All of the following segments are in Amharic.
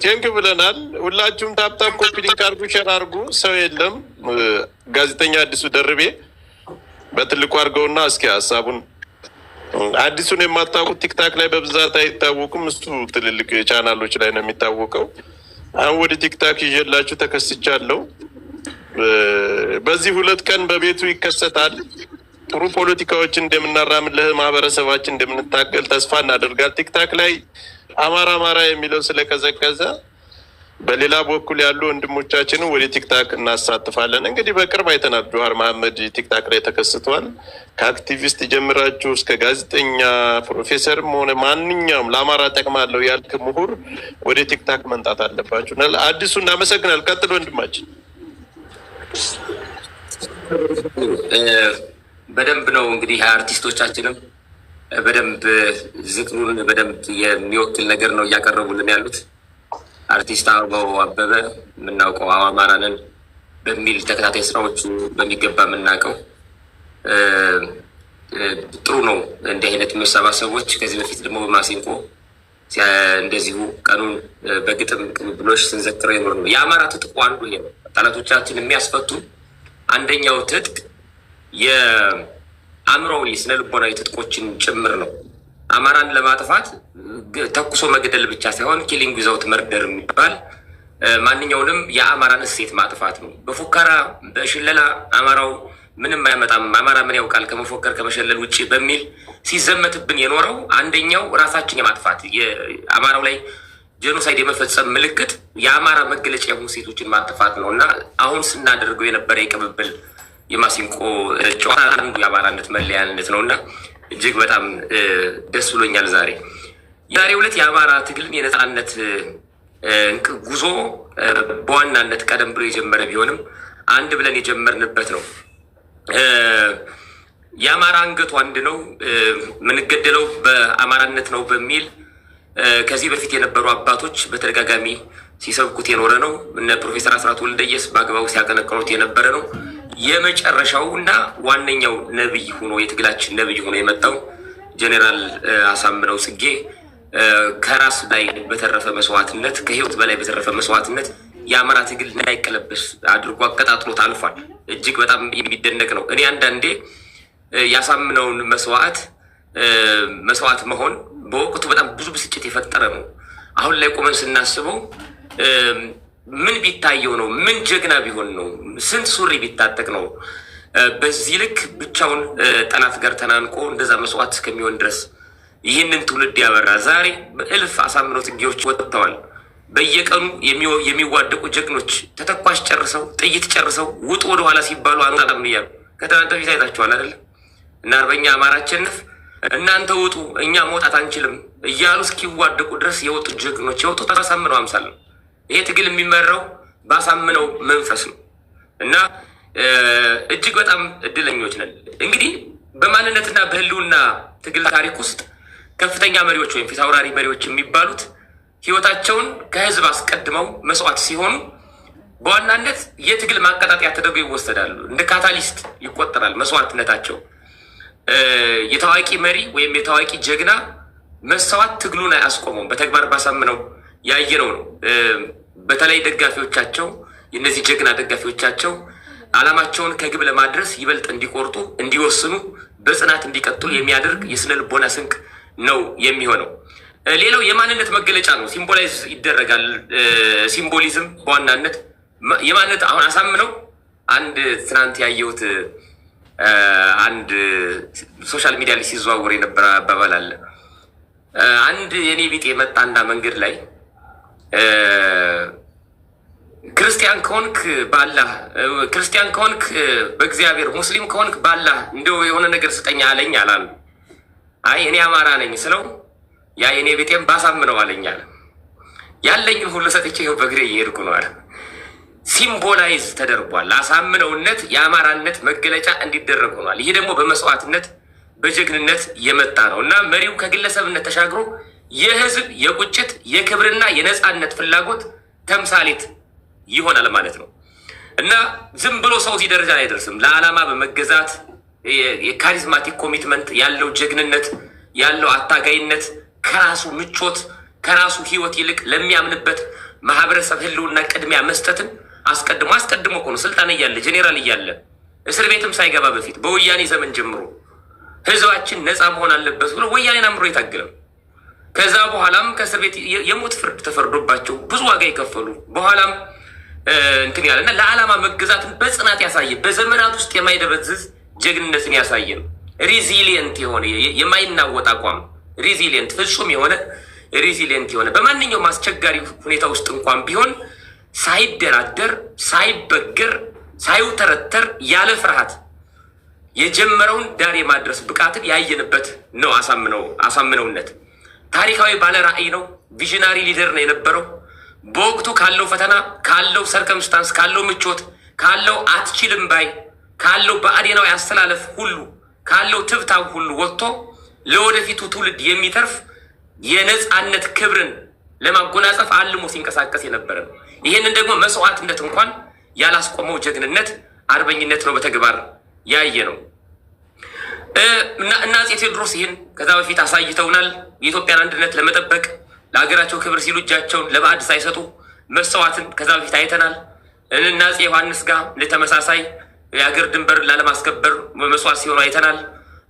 Thank you ብለናል። ሁላችሁም tap tap፣ copy link አርጉ፣ share አርጉ። ሰው የለም። ጋዜጠኛ አዲሱ ደርቤ በትልቁ አድርገውና እስኪ ሀሳቡን። አዲሱን የማታውቁት TikTok ላይ በብዛት አይታወቁም። እሱ ትልልቅ ቻናሎች ላይ ነው የሚታወቀው። አሁን ወደ TikTok ይዤላችሁ ተከስቻለሁ። በዚህ 2 ቀን በቤቱ ይከሰታል። ጥሩ ፖለቲካዎችን እንደምናራምድ፣ ለማህበረሰባችን እንደምንታገል ተስፋ እናደርጋል። TikTok ላይ አማራ አማራ የሚለው ስለቀዘቀዘ በሌላ በኩል ያሉ ወንድሞቻችንን ወደ TikTok እናሳትፋለን። እንግዲህ በቅርብ አይተናል። ጀዋር መሐመድ TikTok ላይ ተከስቷል። ከአክቲቪስት ጀምራችሁ እስከ ጋዜጠኛ፣ ፕሮፌሰርም ሆነ ማንኛውም ለአማራ ጠቅማለሁ ያልክ ምሁር ወደ TikTok መምጣት አለባችሁ። አዲሱ እናመሰግናል። ቀጥል ወንድማችን። በደንብ ነው እንግዲህ አርቲስቶቻችንም በደንብ ዝክሩን በደንብ የሚወክል ነገር ነው እያቀረቡልን ያሉት። አርቲስት አበባው አበበ የምናውቀው አማራንን በሚል ተከታታይ ስራዎቹ በሚገባ የምናውቀው ጥሩ ነው። እንዲህ አይነት መሰባሰቦች ከዚህ በፊት ደግሞ በማሲንቆ እንደዚሁ ቀኑን በግጥም ቅብብሎች ስንዘክረው የኖር ነው። የአማራ ትጥቁ አንዱ ይሄ ነው። ጠላቶቻችን የሚያስፈቱ አንደኛው ትጥቅ የአእምሮዊ ስነ ልቦናዊ ትጥቆችን ጭምር ነው። አማራን ለማጥፋት ተኩሶ መግደል ብቻ ሳይሆን killing without murder የሚባል ማንኛውንም የአማራን እሴት ማጥፋት ነው። በፉከራ በሽለላ አማራው ምንም አያመጣም፣ አማራ ምን ያውቃል ከመፎከር ከመሸለል ውጭ በሚል ሲዘመትብን የኖረው አንደኛው ራሳችን የማጥፋት፣ አማራው ላይ genocide የመፈጸም ምልክት የአማራ መገለጫ የሆኑ ሴቶችን ማጥፋት ነው። እና አሁን ስናደርገው የነበረ የቅብብል የማሲንቆ ጨዋታ አንዱ የአማራነት መለያነት ነው እና እጅግ በጣም ደስ ብሎኛል። ዛሬ የዛሬው ዕለት የአማራ ትግልን የነፃነት ጉዞ በዋናነት ቀደም ብሎ የጀመረ ቢሆንም አንድ ብለን የጀመርንበት ነው። የአማራ አንገቱ አንድ ነው፣ የምንገደለው በአማራነት ነው በሚል ከዚህ በፊት የነበሩ አባቶች በተደጋጋሚ ሲሰብኩት የኖረ ነው። እነ ፕሮፌሰር አስራት ወልደየስ በአግባቡ ሲያቀነቅኑት የነበረ ነው። የመጨረሻው እና ዋነኛው ነብይ ሆኖ፣ የትግላችን ነብይ ሆኖ የመጣው ጄኔራል አሳምነው ጽጌ ከራስ ላይ በተረፈ መስዋዕትነት፣ ከህይወት በላይ በተረፈ መስዋዕትነት የአማራ ትግል እንዳይቀለበስ አድርጎ አቀጣጥሎት አልፏል። እጅግ በጣም የሚደነቅ ነው። እኔ አንዳንዴ ያሳምነውን መስዋዕት መሆን በወቅቱ በጣም ብዙ ብስጭት የፈጠረ ነው። አሁን ላይ ቆመን ስናስበው ምን ቢታየው ነው? ምን ጀግና ቢሆን ነው? ስንት ሱሪ ቢታጠቅ ነው? በዚህ ልክ ብቻውን ጠላት ጋር ተናንቆ እንደዛ መስዋዕት እስከሚሆን ድረስ ይህንን ትውልድ ያበራ። ዛሬ በእልፍ አሳምነው ጽጌዎች ወጥተዋል። በየቀኑ የሚዋደቁ ጀግኖች ተተኳሽ ጨርሰው፣ ጥይት ጨርሰው ውጡ ወደኋላ ሲባሉ አንወጣም እያሉ ከትናንት በፊት አይታችኋል አይደለም? እና አርበኛ አማራ አሸንፍ እናንተ ውጡ እኛ መውጣት አንችልም እያሉ እስኪዋደቁ ድረስ የወጡ ጀግኖች የወጡት አሳምነው አምሳል ነው። ይሄ ትግል የሚመራው ባሳምነው መንፈስ ነው እና እጅግ በጣም እድለኞች ነን። እንግዲህ በማንነትና በህልውና ትግል ታሪክ ውስጥ ከፍተኛ መሪዎች ወይም ፊት አውራሪ መሪዎች የሚባሉት ህይወታቸውን ከህዝብ አስቀድመው መስዋዕት ሲሆኑ በዋናነት የትግል ማቀጣጠያ ተደርገው ይወሰዳሉ። እንደ catalyst ይቆጠራል መስዋዕትነታቸው። የታዋቂ መሪ ወይም የታዋቂ ጀግና መሰዋት ትግሉን አያስቆመውም። በተግባር ባሳምነው ያየነው ነው። በተለይ ደጋፊዎቻቸው፣ የእነዚህ ጀግና ደጋፊዎቻቸው ዓላማቸውን ከግብ ለማድረስ ይበልጥ እንዲቆርጡ፣ እንዲወስኑ፣ በጽናት እንዲቀጥሉ የሚያደርግ የስነ ልቦና ስንቅ ነው የሚሆነው። ሌላው የማንነት መገለጫ ነው። Symbolize ይደረጋል። Symbolism በዋናነት የማንነት አሁን አሳምነው አንድ ትናንት ያየሁት አንድ social media ላይ ሲዘዋወር የነበረ አባባል አለ። አንድ የኔ ቢጤ መጣና መንገድ ላይ ክርስቲያን ከሆንክ ባላህ፣ ክርስቲያን ከሆንክ በእግዚአብሔር፣ ሙስሊም ከሆንክ ባላህ እንደው የሆነ ነገር ስጠኝ አለኝ አላሉ። አይ እኔ አማራ ነኝ ስለው ያ የኔ ቢጤም ባሳምነው አለኝ አለ። ያለኝን ሁሉ ሰጥቼ ይኸው በእግሬ እየሄድኩ ነው አለ። Symbolize ተደርጓል። አሳምነውነት የአማራነት መገለጫ እንዲደረግ ሆኗል። ይሄ ደግሞ በመስዋዕትነት በጀግንነት የመጣ ነው እና መሪው ከግለሰብነት ተሻግሮ የህዝብ የቁጭት፣ የክብርና የነፃነት ፍላጎት ተምሳሌት ይሆናል ማለት ነው። እና ዝም ብሎ ሰው እዚህ ደረጃ ላይ አይደርስም። ለዓላማ በመገዛት የ charismatic commitment ያለው፣ ጀግንነት ያለው፣ አታጋይነት ከራሱ ምቾት ከራሱ ሕይወት ይልቅ ለሚያምንበት ማህበረሰብ ህልውና ቅድሚያ መስጠትን አስቀድሞ አስቀድሞ እኮ ነው ስልጣን እያለ፣ ጄኔራል እያለ፣ እስር ቤትም ሳይገባ በፊት፣ በወያኔ ዘመን ጀምሮ ህዝባችን ነፃ መሆን አለበት ብሎ ወያኔን አምሮ የታገለም፣ ከዛ በኋላም ከእስር ቤት የሞት ፍርድ ተፈርዶባቸው ብዙ ዋጋ የከፈሉ፣ በኋላም እንትን ያለና ለዓላማ መገዛትን በጽናት ያሳየ፣ በዘመናት ውስጥ የማይደበዝዝ ጀግንነትን ያሳየ ነው። Resilient የሆነ፣ የማይናወጥ አቋም፣ resilient፣ ፍጹም የሆነ resilient የሆነ፣ በማንኛውም አስቸጋሪ ሁኔታ ውስጥ እንኳን ቢሆን ሳይደራደር፣ ሳይበገር፣ ሳይውተረተር፣ ያለ ፍርሃት የጀመረውን ዳር የማድረስ ብቃትን ያየንበት ነው። አሳምነውነት ታሪካዊ ባለ ራዕይ ነው። Visionary leader ነው የነበረው። በወቅቱ ካለው ፈተና፣ ካለው circumstance፣ ካለው ምቾት፣ ካለው አትችልም ባይ፣ ካለው ብአዴናዊ አስተላለፍ ሁሉ፣ ካለው ትብታብ ሁሉ ወጥቶ ለወደፊቱ ትውልድ የሚተርፍ የነፃነት ክብርን ለማጎናጸፍ አልሞ ሲንቀሳቀስ የነበረ ነው። ይህንን ደግሞ መስዋዕትነት እንኳን ያላስቆመው ጀግንነት፣ አርበኝነት ነው በተግባር ያየ ነው። እና አፄ ቴዎድሮስ ይህን ከዛ በፊት አሳይተውናል። የኢትዮጵያን አንድነት ለመጠበቅ ለሀገራቸው ክብር ሲሉ እጃቸውን ለባዕድ ሳይሰጡ መሰዋትን ከዛ በፊት አይተናል። እና አፄ ዮሐንስ ጋር ለተመሳሳይ የሀገር ድንበር ላለማስከበር መስዋዕት ሲሆኑ አይተናል።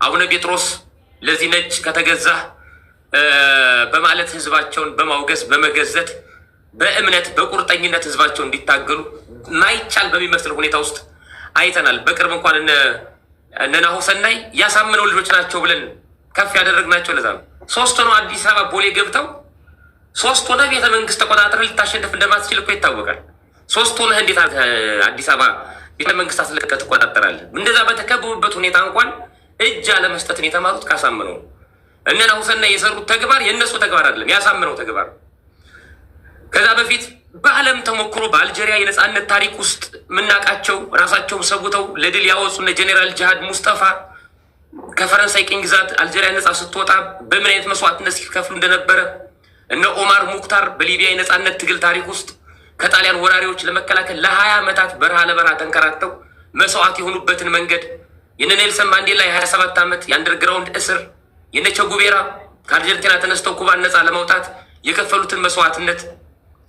አቡነ ጴጥሮስ ለዚህ ነጭ ከተገዛ በማለት ህዝባቸውን በማውገዝ፣ በመገዘት፣ በእምነት በቁርጠኝነት ህዝባቸውን እንዲታገሉ ማይቻል በሚመስል ሁኔታ ውስጥ አይተናል። በቅርብ እንኳን እነ ናሁሰናይ ያሳምነው ልጆች ናቸው ብለን ከፍ ያደረግናቸው ለዛ ነው። ሶስት ሆነው አዲስ አበባ ቦሌ ገብተው፣ ሶስት ሆነህ ቤተ መንግስት ተቆጣጥረህ ልታሸንፍ እንደማትችል እኮ ይታወቃል። ሶስት ሆነህ እንዴት አዲስ አበባ ቤተ መንግስት አስለቅቀህ ትቆጣጠራለህ? እንደዛ በተከበቡበት ሁኔታ እንኳን እጅ አለመስጠትን የተማሩት ካሳምነው። እነ ናሁሰናይ የሰሩት ተግባር የእነሱ ተግባር አይደለም፣ ያሳምነው ተግባር። ከዛ በፊት በዓለም ተሞክሮ በአልጄሪያ የነፃነት ታሪክ ውስጥ የምናውቃቸው፣ ራሳቸውን ሰውተው ለድል ያወጹ እነ ጄኔራል ጅሃድ ሙስጠፋ ከፈረንሳይ ቅኝ ግዛት አልጄሪያ ነፃ ስትወጣ በምን አይነት መስዋዕትነት ሲከፍሉ እንደነበረ፣ እነ ኦማር ሙክታር በሊቢያ የነፃነት ትግል ታሪክ ውስጥ ከጣሊያን ወራሪዎች ለመከላከል ለ20 ዓመታት በረሃ ለበረሃ ተንከራተው መስዋዕት የሆኑበትን መንገድ፣ የነ ኔልሰን ማንዴላ የ27 ዓመት የ underground እስር፣ የነ ቼ ጉቬራ ከአርጀንቲና ተነስተው ኩባን ነፃ ለማውጣት የከፈሉትን መስዋዕትነት፣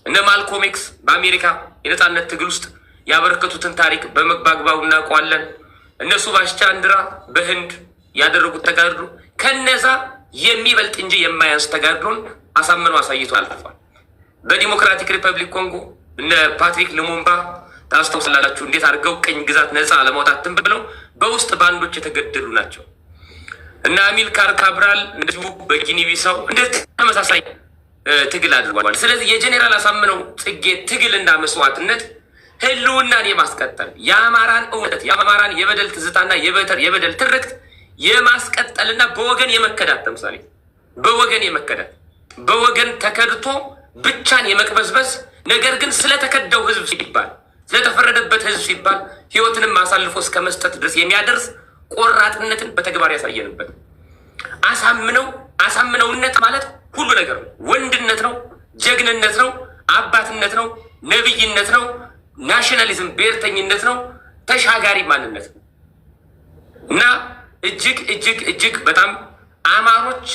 እነ ማልኮም ኤክስ በአሜሪካ የነፃነት ትግል ውስጥ ያበረከቱትን ታሪክ በአግባቡ እናውቀዋለን። እነ ሱባሽ ቻንድራ በህንድ ያደረጉት ተጋድሎ ከነዛ የሚበልጥ እንጂ የማያንስ ተጋድሎን አሳምነው አሳይቶ አልፏል። በዲሞክራቲክ ሪፐብሊክ ኮንጎ እነ ፓትሪክ ሉሙምባ ታስታውሳላችሁ፣ እንዴት አድርገው ቅኝ ግዛት ነፃ ለማውጣት ብለው በውስጥ ባንዶች የተገደሉ ናቸው። እነ አሚልካር ካብራል እንደዚሁ በጊኒ ቢሳው እንደ ተመሳሳይ ትግል አድርጓል። ስለዚህ የጄኔራል አሳምነው ጽጌ ትግልና መስዋዕትነት ህልውናን የማስቀጠል፣ የአማራን እውነት፣ የአማራን የበደል ትዝታና የበደል ትርክት የማስቀጠልና በወገን የመከዳት ተምሳሌ፣ በወገን የመከዳት፣ በወገን ተከድቶ ብቻን የመቅበዝበዝ፣ ነገር ግን ስለተከዳው ህዝብ ሲባል፣ ስለተፈረደበት ህዝብ ሲባል ህይወትንም አሳልፎ እስከ መስጠት ድረስ የሚያደርስ ቆራጥነትን በተግባር ያሳየንበት። አሳምነው አሳምነውነት ማለት ሁሉ ነገር ነው። ወንድነት ነው፣ ጀግንነት ነው፣ አባትነት ነው፣ ነብይነት ነው፣ nationalism ብሔርተኝነት ነው፣ ተሻጋሪ ማንነት ነው እና እጅግ እጅግ እጅግ በጣም አማሮች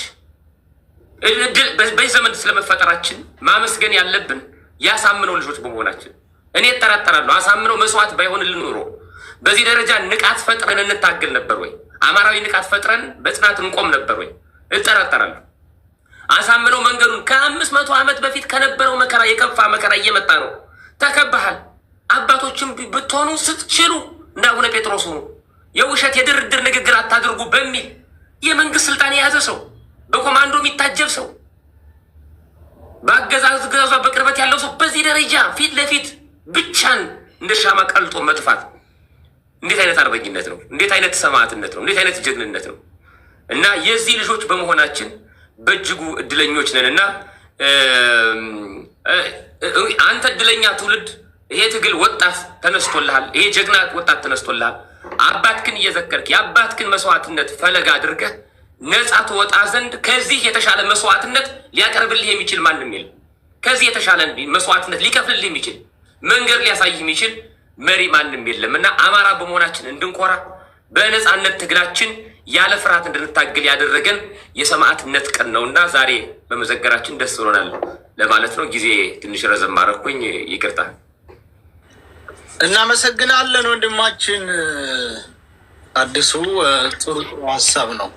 በዚህ ዘመን ስለመፈጠራችን ማመስገን ያለብን ያሳምነው ልጆች በመሆናችን። እኔ እጠራጠራለሁ። አሳምነው መስዋዕት ባይሆንልን ኖሮ በዚህ ደረጃ ንቃት ፈጥረን እንታገል ነበር ወይ? አማራዊ ንቃት ፈጥረን በጽናት እንቆም ነበር ወይ? እጠራጠራለሁ። አሳምነው መንገዱን ከ500 ዓመት በፊት ከነበረው መከራ የከፋ መከራ እየመጣ ነው። ተከባሃል። አባቶችም ብትሆኑ ስትችሉ እንደ አቡነ ጴጥሮስ ሁኑ። የውሸት የድርድር ንግግር አታድርጉ በሚል የመንግስት ስልጣን የያዘ ሰው፣ በኮማንዶ የሚታጀብ ሰው፣ በአገዛዝ ግዛዟ በቅርበት ያለው ሰው በዚህ ደረጃ ፊት ለፊት ብቻን እንደ ሻማ ቀልጦ መጥፋት እንዴት አይነት አርበኝነት ነው? እንዴት አይነት ሰማዕትነት ነው? እንዴት አይነት ጀግንነት ነው? እና የዚህ ልጆች በመሆናችን በእጅጉ እድለኞች ነን። እና አንተ እድለኛ ትውልድ፣ ይሄ ትግል ወጣት ተነስቶልሃል። ይሄ ጀግና ወጣት ተነስቶልሃል። አባትክን እየዘከርክ፣ የአባትክን መስዋዕትነት ፈለግ አድርገህ ነፃ ትወጣ ዘንድ ከዚህ የተሻለ መስዋዕትነት ሊያቀርብልህ የሚችል ማንም የለም። ከዚህ የተሻለ መስዋዕትነት ሊከፍልልህ የሚችል፣ መንገድ ሊያሳይህ የሚችል መሪ ማንም የለም እና አማራ በመሆናችን እንድንኮራ በነፃነት ትግላችን ያለ ፍርሃት እንድንታገል ያደረገን የሰማዕትነት ቀን ነው እና ዛሬ በመዘከራችን ደስ ብሎናል ለማለት ነው። ጊዜ ትንሽ ረዘም አደረኩኝ፣ ይቅርታ። እናመሰግናለን ወንድማችን አዲሱ፣ ጥሩ ሀሳብ ነው።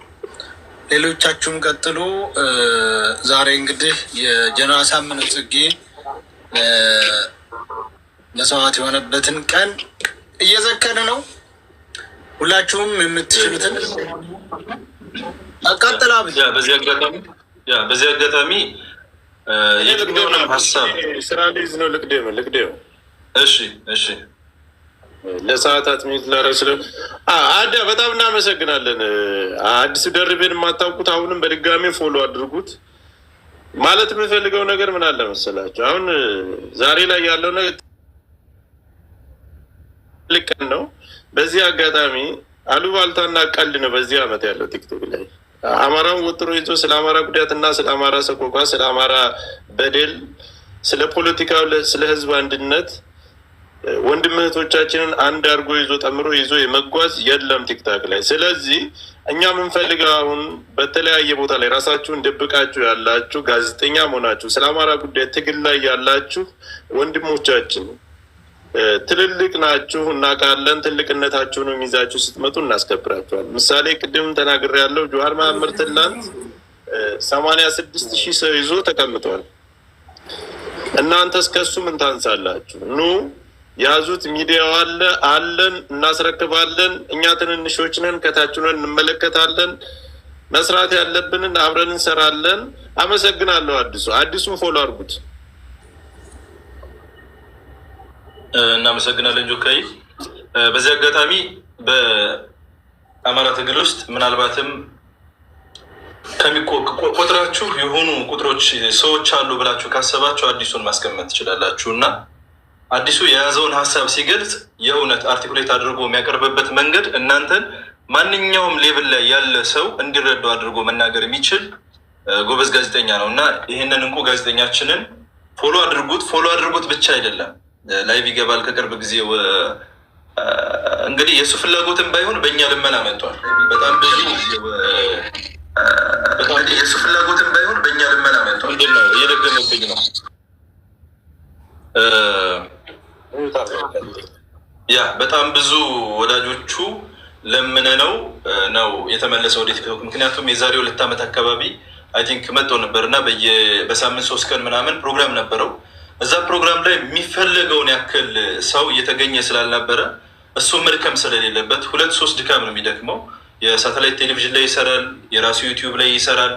ሌሎቻችሁም ቀጥሉ። ዛሬ እንግዲህ የጀነራል አሳምነው ጽጌ መስዋዕት የሆነበትን ቀን እየዘከርን ነው። ሁላችሁም የምትችሉትን አቃጥላ። በዚህ አጋጣሚ የትኛውንም ሀሳብ ስራ ሊይዝ ነው። ልቅደም ልቅደም። እሺ። ለሰዓታት mute ላደርግ ስለ አዳ በጣም እናመሰግናለን። አዲሱ ደርቤን የማታውቁት አሁንም በድጋሚ follow አድርጉት። ማለት የምፈልገው ነገር ምን አለ መሰላችሁ፣ አሁን ዛሬ ላይ ያለው ነገር ትልቅ ቀን ነው። በዚህ አጋጣሚ አሉባልታና ቀልድ ነው በዚህ ዓመት ያለው ቲክቶክ ላይ አማራውን ወጥሮ ይዞ ስለ አማራ ጉዳትና ስለ አማራ ሰቆቃ፣ ስለ አማራ በደል፣ ስለ ፖለቲካው፣ ስለ ህዝብ አንድነት ወንድም እህቶቻችንን አንድ አድርጎ ይዞ ጠምሮ ይዞ የመጓዝ የለም ቲክቶክ ላይ። ስለዚህ እኛ የምንፈልገው አሁን በተለያየ ቦታ ላይ ራሳችሁን ደብቃችሁ ያላችሁ ጋዜጠኛ መሆናችሁ ስለ አማራ ጉዳይ ትግል ላይ ያላችሁ ወንድሞቻችን ትልልቅ ናችሁ፣ እናውቃለን። ትልቅነታችሁንም ይዛችሁ ስትመጡ እናስከብራችኋል። ምሳሌ ቅድም ተናግሬ ያለው ጀዋር መሐመድ ትላንት 86,000 ሰው ይዞ ተቀምጧል። እናንተ እስከሱ ምን ታንሳላችሁ? ኑ ያዙት። ሚዲያው አለ አለን፣ እናስረክባለን። እኛ ትንንሾች ነን፣ ከታች ነን፣ እንመለከታለን። መስራት ያለብንን አብረን እንሰራለን። አመሰግናለሁ። አዲሱ አዲሱን follow አድርጉት። እናመሰግናለን ጆካይ። በዚህ አጋጣሚ በአማራ ትግል ውስጥ ምናልባትም ቆጥራችሁ የሆኑ ቁጥሮች ሰዎች አሉ ብላችሁ ካሰባችሁ አዲሱን ማስቀመጥ ትችላላችሁ እና አዲሱ የያዘውን ሀሳብ ሲገልጽ የእውነት articulate አድርጎ የሚያቀርብበት መንገድ እናንተን ማንኛውም level ላይ ያለ ሰው እንዲረዳው አድርጎ መናገር የሚችል ጎበዝ ጋዜጠኛ ነው እና ይህንን እንቁ ጋዜጠኛችንን follow አድርጉት። Follow አድርጉት ብቻ አይደለም፣ live ይገባል። ከቅርብ ጊዜ እንግዲህ የእሱ ፍላጎትን ባይሆን በእኛ ልመና መጥቷል። በጣም ብዙ የእሱ ፍላጎትን ባይሆን በእኛ ልመና መጥቷል። ምንድን ነው እየደገመብኝ ነው? ያ በጣም ብዙ ወዳጆቹ ለምነ ነው የተመለሰው ወደ ቲክቶክ። ምክንያቱም የዛሬ 2 ዓመት አካባቢ I think መጥቶ ነበር እና በሳምንት 3 ቀን ምናምን ፕሮግራም ነበረው። እዛ ፕሮግራም ላይ የሚፈለገውን ያክል ሰው እየተገኘ ስላልነበረ እሱ መድከም ስለሌለበት ሁለት ሶስት ድካም ነው የሚደክመው። የሳተላይት ቴሌቪዥን ላይ ይሰራል፣ የራሱ ዩቲዩብ ላይ ይሰራል፣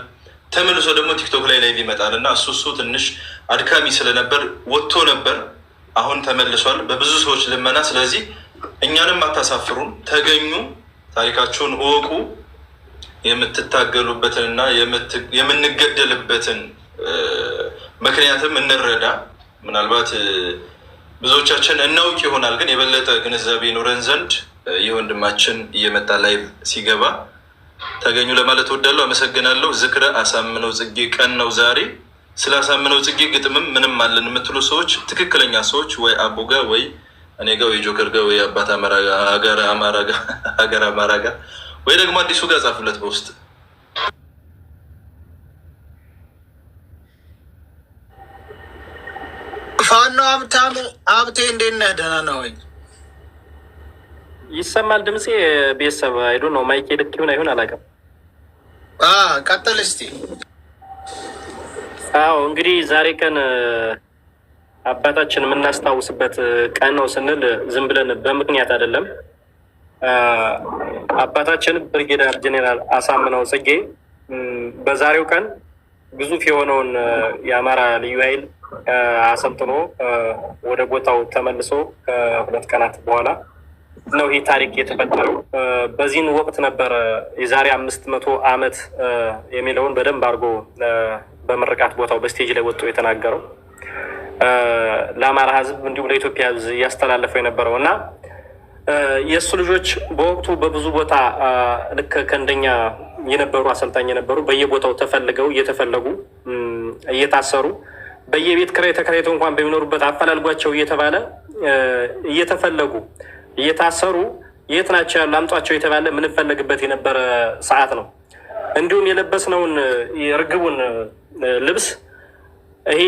ተመልሶ ደግሞ ቲክቶክ ላይ live ይመጣል እና እሱ ትንሽ አድካሚ ስለነበር ወጥቶ ነበር። አሁን ተመልሷል በብዙ ሰዎች ልመና። ስለዚህ እኛንም አታሳፍሩን፣ ተገኙ፣ ታሪካችሁን እወቁ፣ የምትታገሉበትንና የምንገደልበትን ምክንያትም እንረዳ። ምናልባት ብዙዎቻችን እናውቅ ይሆናል፣ ግን የበለጠ ግንዛቤ ይኖረን ዘንድ ይህ ወንድማችን እየመጣ live ሲገባ ተገኙ ለማለት እወዳለሁ። አመሰግናለሁ። ዝክረ አሳምነው ጽጌ ቀን ነው ዛሬ። ስለ አሳምነው ጽጌ ግጥምም ምንም አለን የምትሉ ሰዎች ትክክለኛ ሰዎች ወይ አቦ ጋ ወይ እኔ ጋ ወይ ጆከር ጋ ወይ አባት ሀገር አማራ ጋ ወይ ደግሞ አዲሱ ጋር ጻፉለት በውስጥ። ፋኖ ሀብታም ሀብቴ እንዴት ነህ? ደህና ነህ ወይ? ይሰማል ድምፄ? ቤተሰብ I don't know mic ኤ ልክ ይሁን አይሁን አላውቅም። ቀጥል እስቲ። አዎ እንግዲህ ዛሬ ቀን አባታችን የምናስታውስበት ቀን ነው ስንል ዝም ብለን በምክንያት አይደለም። አባታችን ብርጌዳር ጄኔራል አሳምነው ጽጌ በዛሬው ቀን ግዙፍ የሆነውን የአማራ ልዩ ኃይል አሰልጥኖ ወደ ቦታው ተመልሶ ከ2 ቀናት በኋላ ነው ይህ ታሪክ የተፈጠረው። በዚህን ወቅት ነበረ የዛሬ 500 ዓመት የሚለውን በደንብ አድርጎ በምርቃት ቦታው በ stage ላይ ወጥቶ የተናገረው ለአማራ ሕዝብ እንዲሁም ለኢትዮጵያ ሕዝብ እያስተላለፈው የነበረው እና የእሱ ልጆች በወቅቱ በብዙ ቦታ ልክ ከእንደኛ የነበሩ አሰልጣኝ የነበሩ በየቦታው ተፈልገው እየተፈለጉ እየታሰሩ በየቤት ኪራይ ተከራይተው እንኳን በሚኖሩበት አፈላልጓቸው እየተባለ እየተፈለጉ እየታሰሩ የት ናቸው ያሉ አምጧቸው የተባለ የምንፈለግበት የነበረ ሰዓት ነው። እንዲሁም የለበስነውን የርግቡን ልብስ ይሄ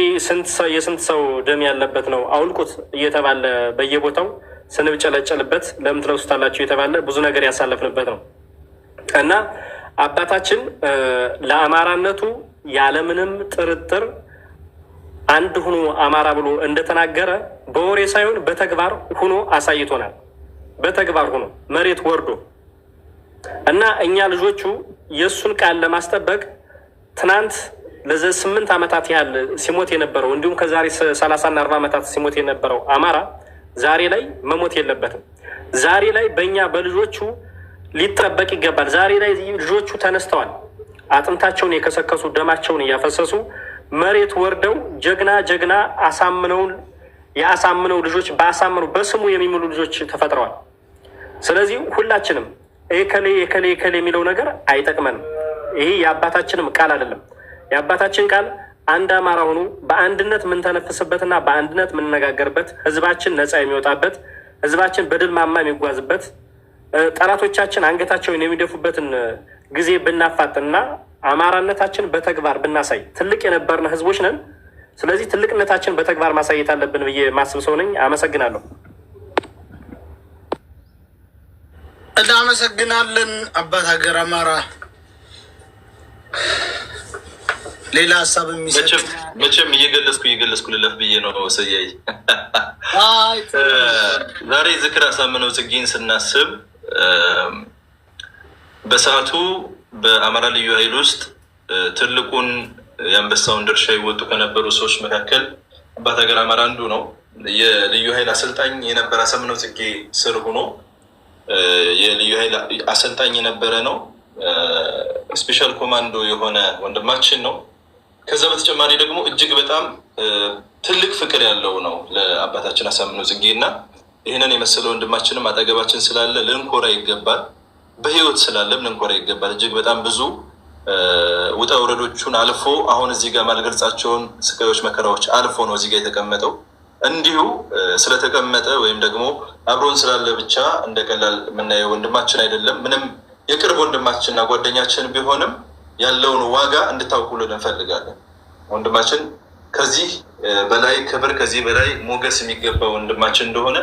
የስንት ሰው ደም ያለበት ነው አውልቁት እየተባለ በየቦታው ስንብጨለጨልበት ለምን ትለብሱታላችሁ የተባለ ብዙ ነገር ያሳለፍንበት ነው እና አባታችን ለአማራነቱ ያለምንም ጥርጥር አንድ ሁኖ አማራ ብሎ እንደተናገረ በወሬ ሳይሆን በተግባር ሁኖ አሳይቶናል። በተግባር ሁኖ መሬት ወርዶ እና እኛ ልጆቹ የእሱን ቃል ለማስጠበቅ ትናንት ለዘ 8 ዓመታት ያህል ሲሞት የነበረው፣ እንዲሁም ከዛሬ 30ና 40 ዓመታት ሲሞት የነበረው አማራ ዛሬ ላይ መሞት የለበትም። ዛሬ ላይ በእኛ በልጆቹ ሊጠበቅ ይገባል። ዛሬ ላይ ልጆቹ ተነስተዋል። አጥንታቸውን የከሰከሱ፣ ደማቸውን እያፈሰሱ፣ መሬት ወርደው ጀግና ጀግና አሳምነውን የአሳምነው ልጆች፣ በአሳምነው በስሙ የሚምሉ ልጆች ተፈጥረዋል። ስለዚህ ሁላችንም ኤከሌ ኤከሌ ኤከሌ የሚለው ነገር አይጠቅመንም። ይሄ የአባታችንም ቃል አይደለም። የአባታችን ቃል አንድ አማራ ሆኖ በአንድነት የምንተነፍስበትና በአንድነት የምንነጋገርበት፣ ህዝባችን ነፃ የሚወጣበት፣ ህዝባችን በድል ማማ የሚጓዝበት፣ ጠላቶቻችን አንገታቸውን የሚደፉበትን ጊዜ ብናፋጥንና አማራነታችን በተግባር ብናሳይ ትልቅ የነበርን ህዝቦች ነን። ስለዚህ ትልቅነታችን በተግባር ማሳየት አለብን ብዬ ማስብ ሰው ነኝ። አመሰግናለሁ። እናመሰግናለን አባት ሀገር አማራ። ሌላ ሀሳብ የሚሰጥ? መቼም እየገለጽኩ እየገለጽኩ ልለፍ ብዬ ነው። ሰያይ፣ ዛሬ ዝክር አሳምነው ጽጌን ስናስብ በሰዓቱ በአማራ ልዩ ኃይል ውስጥ ትልቁን የአንበሳውን ድርሻ ይወጡ ከነበሩ ሰዎች መካከል አባት ሀገር አማራ አንዱ ነው። የልዩ ኃይል አሰልጣኝ የነበረ፣ አሳምነው ጽጌ ስር ሆኖ የልዩ ኃይል አሰልጣኝ የነበረ ነው። Special ኮማንዶ የሆነ ወንድማችን ነው። ከዛ በተጨማሪ ደግሞ እጅግ በጣም ትልቅ ፍቅር ያለው ነው ለአባታችን አሳምነው ጽጌ እና ይህንን የመሰለ ወንድማችንም አጠገባችን ስላለ ልንኮራ ይገባል። በህይወት ስላለም ልንኮራ ይገባል። እጅግ በጣም ብዙ ውጣ ውረዶቹን አልፎ፣ አሁን እዚህ ጋር ማልገልጻቸውን ስቃዮች፣ መከራዎች አልፎ ነው እዚህ ጋር የተቀመጠው። እንዲሁ ስለተቀመጠ ወይም ደግሞ አብሮን ስላለ ብቻ እንደ ቀላል የምናየው ወንድማችን አይደለም። ምንም የቅርብ ወንድማችንና ጓደኛችን ቢሆንም ያለውን ዋጋ እንድታውቁልን እንፈልጋለን። ወንድማችን ከዚህ በላይ ክብር፣ ከዚህ በላይ ሞገስ የሚገባ ወንድማችን እንደሆነ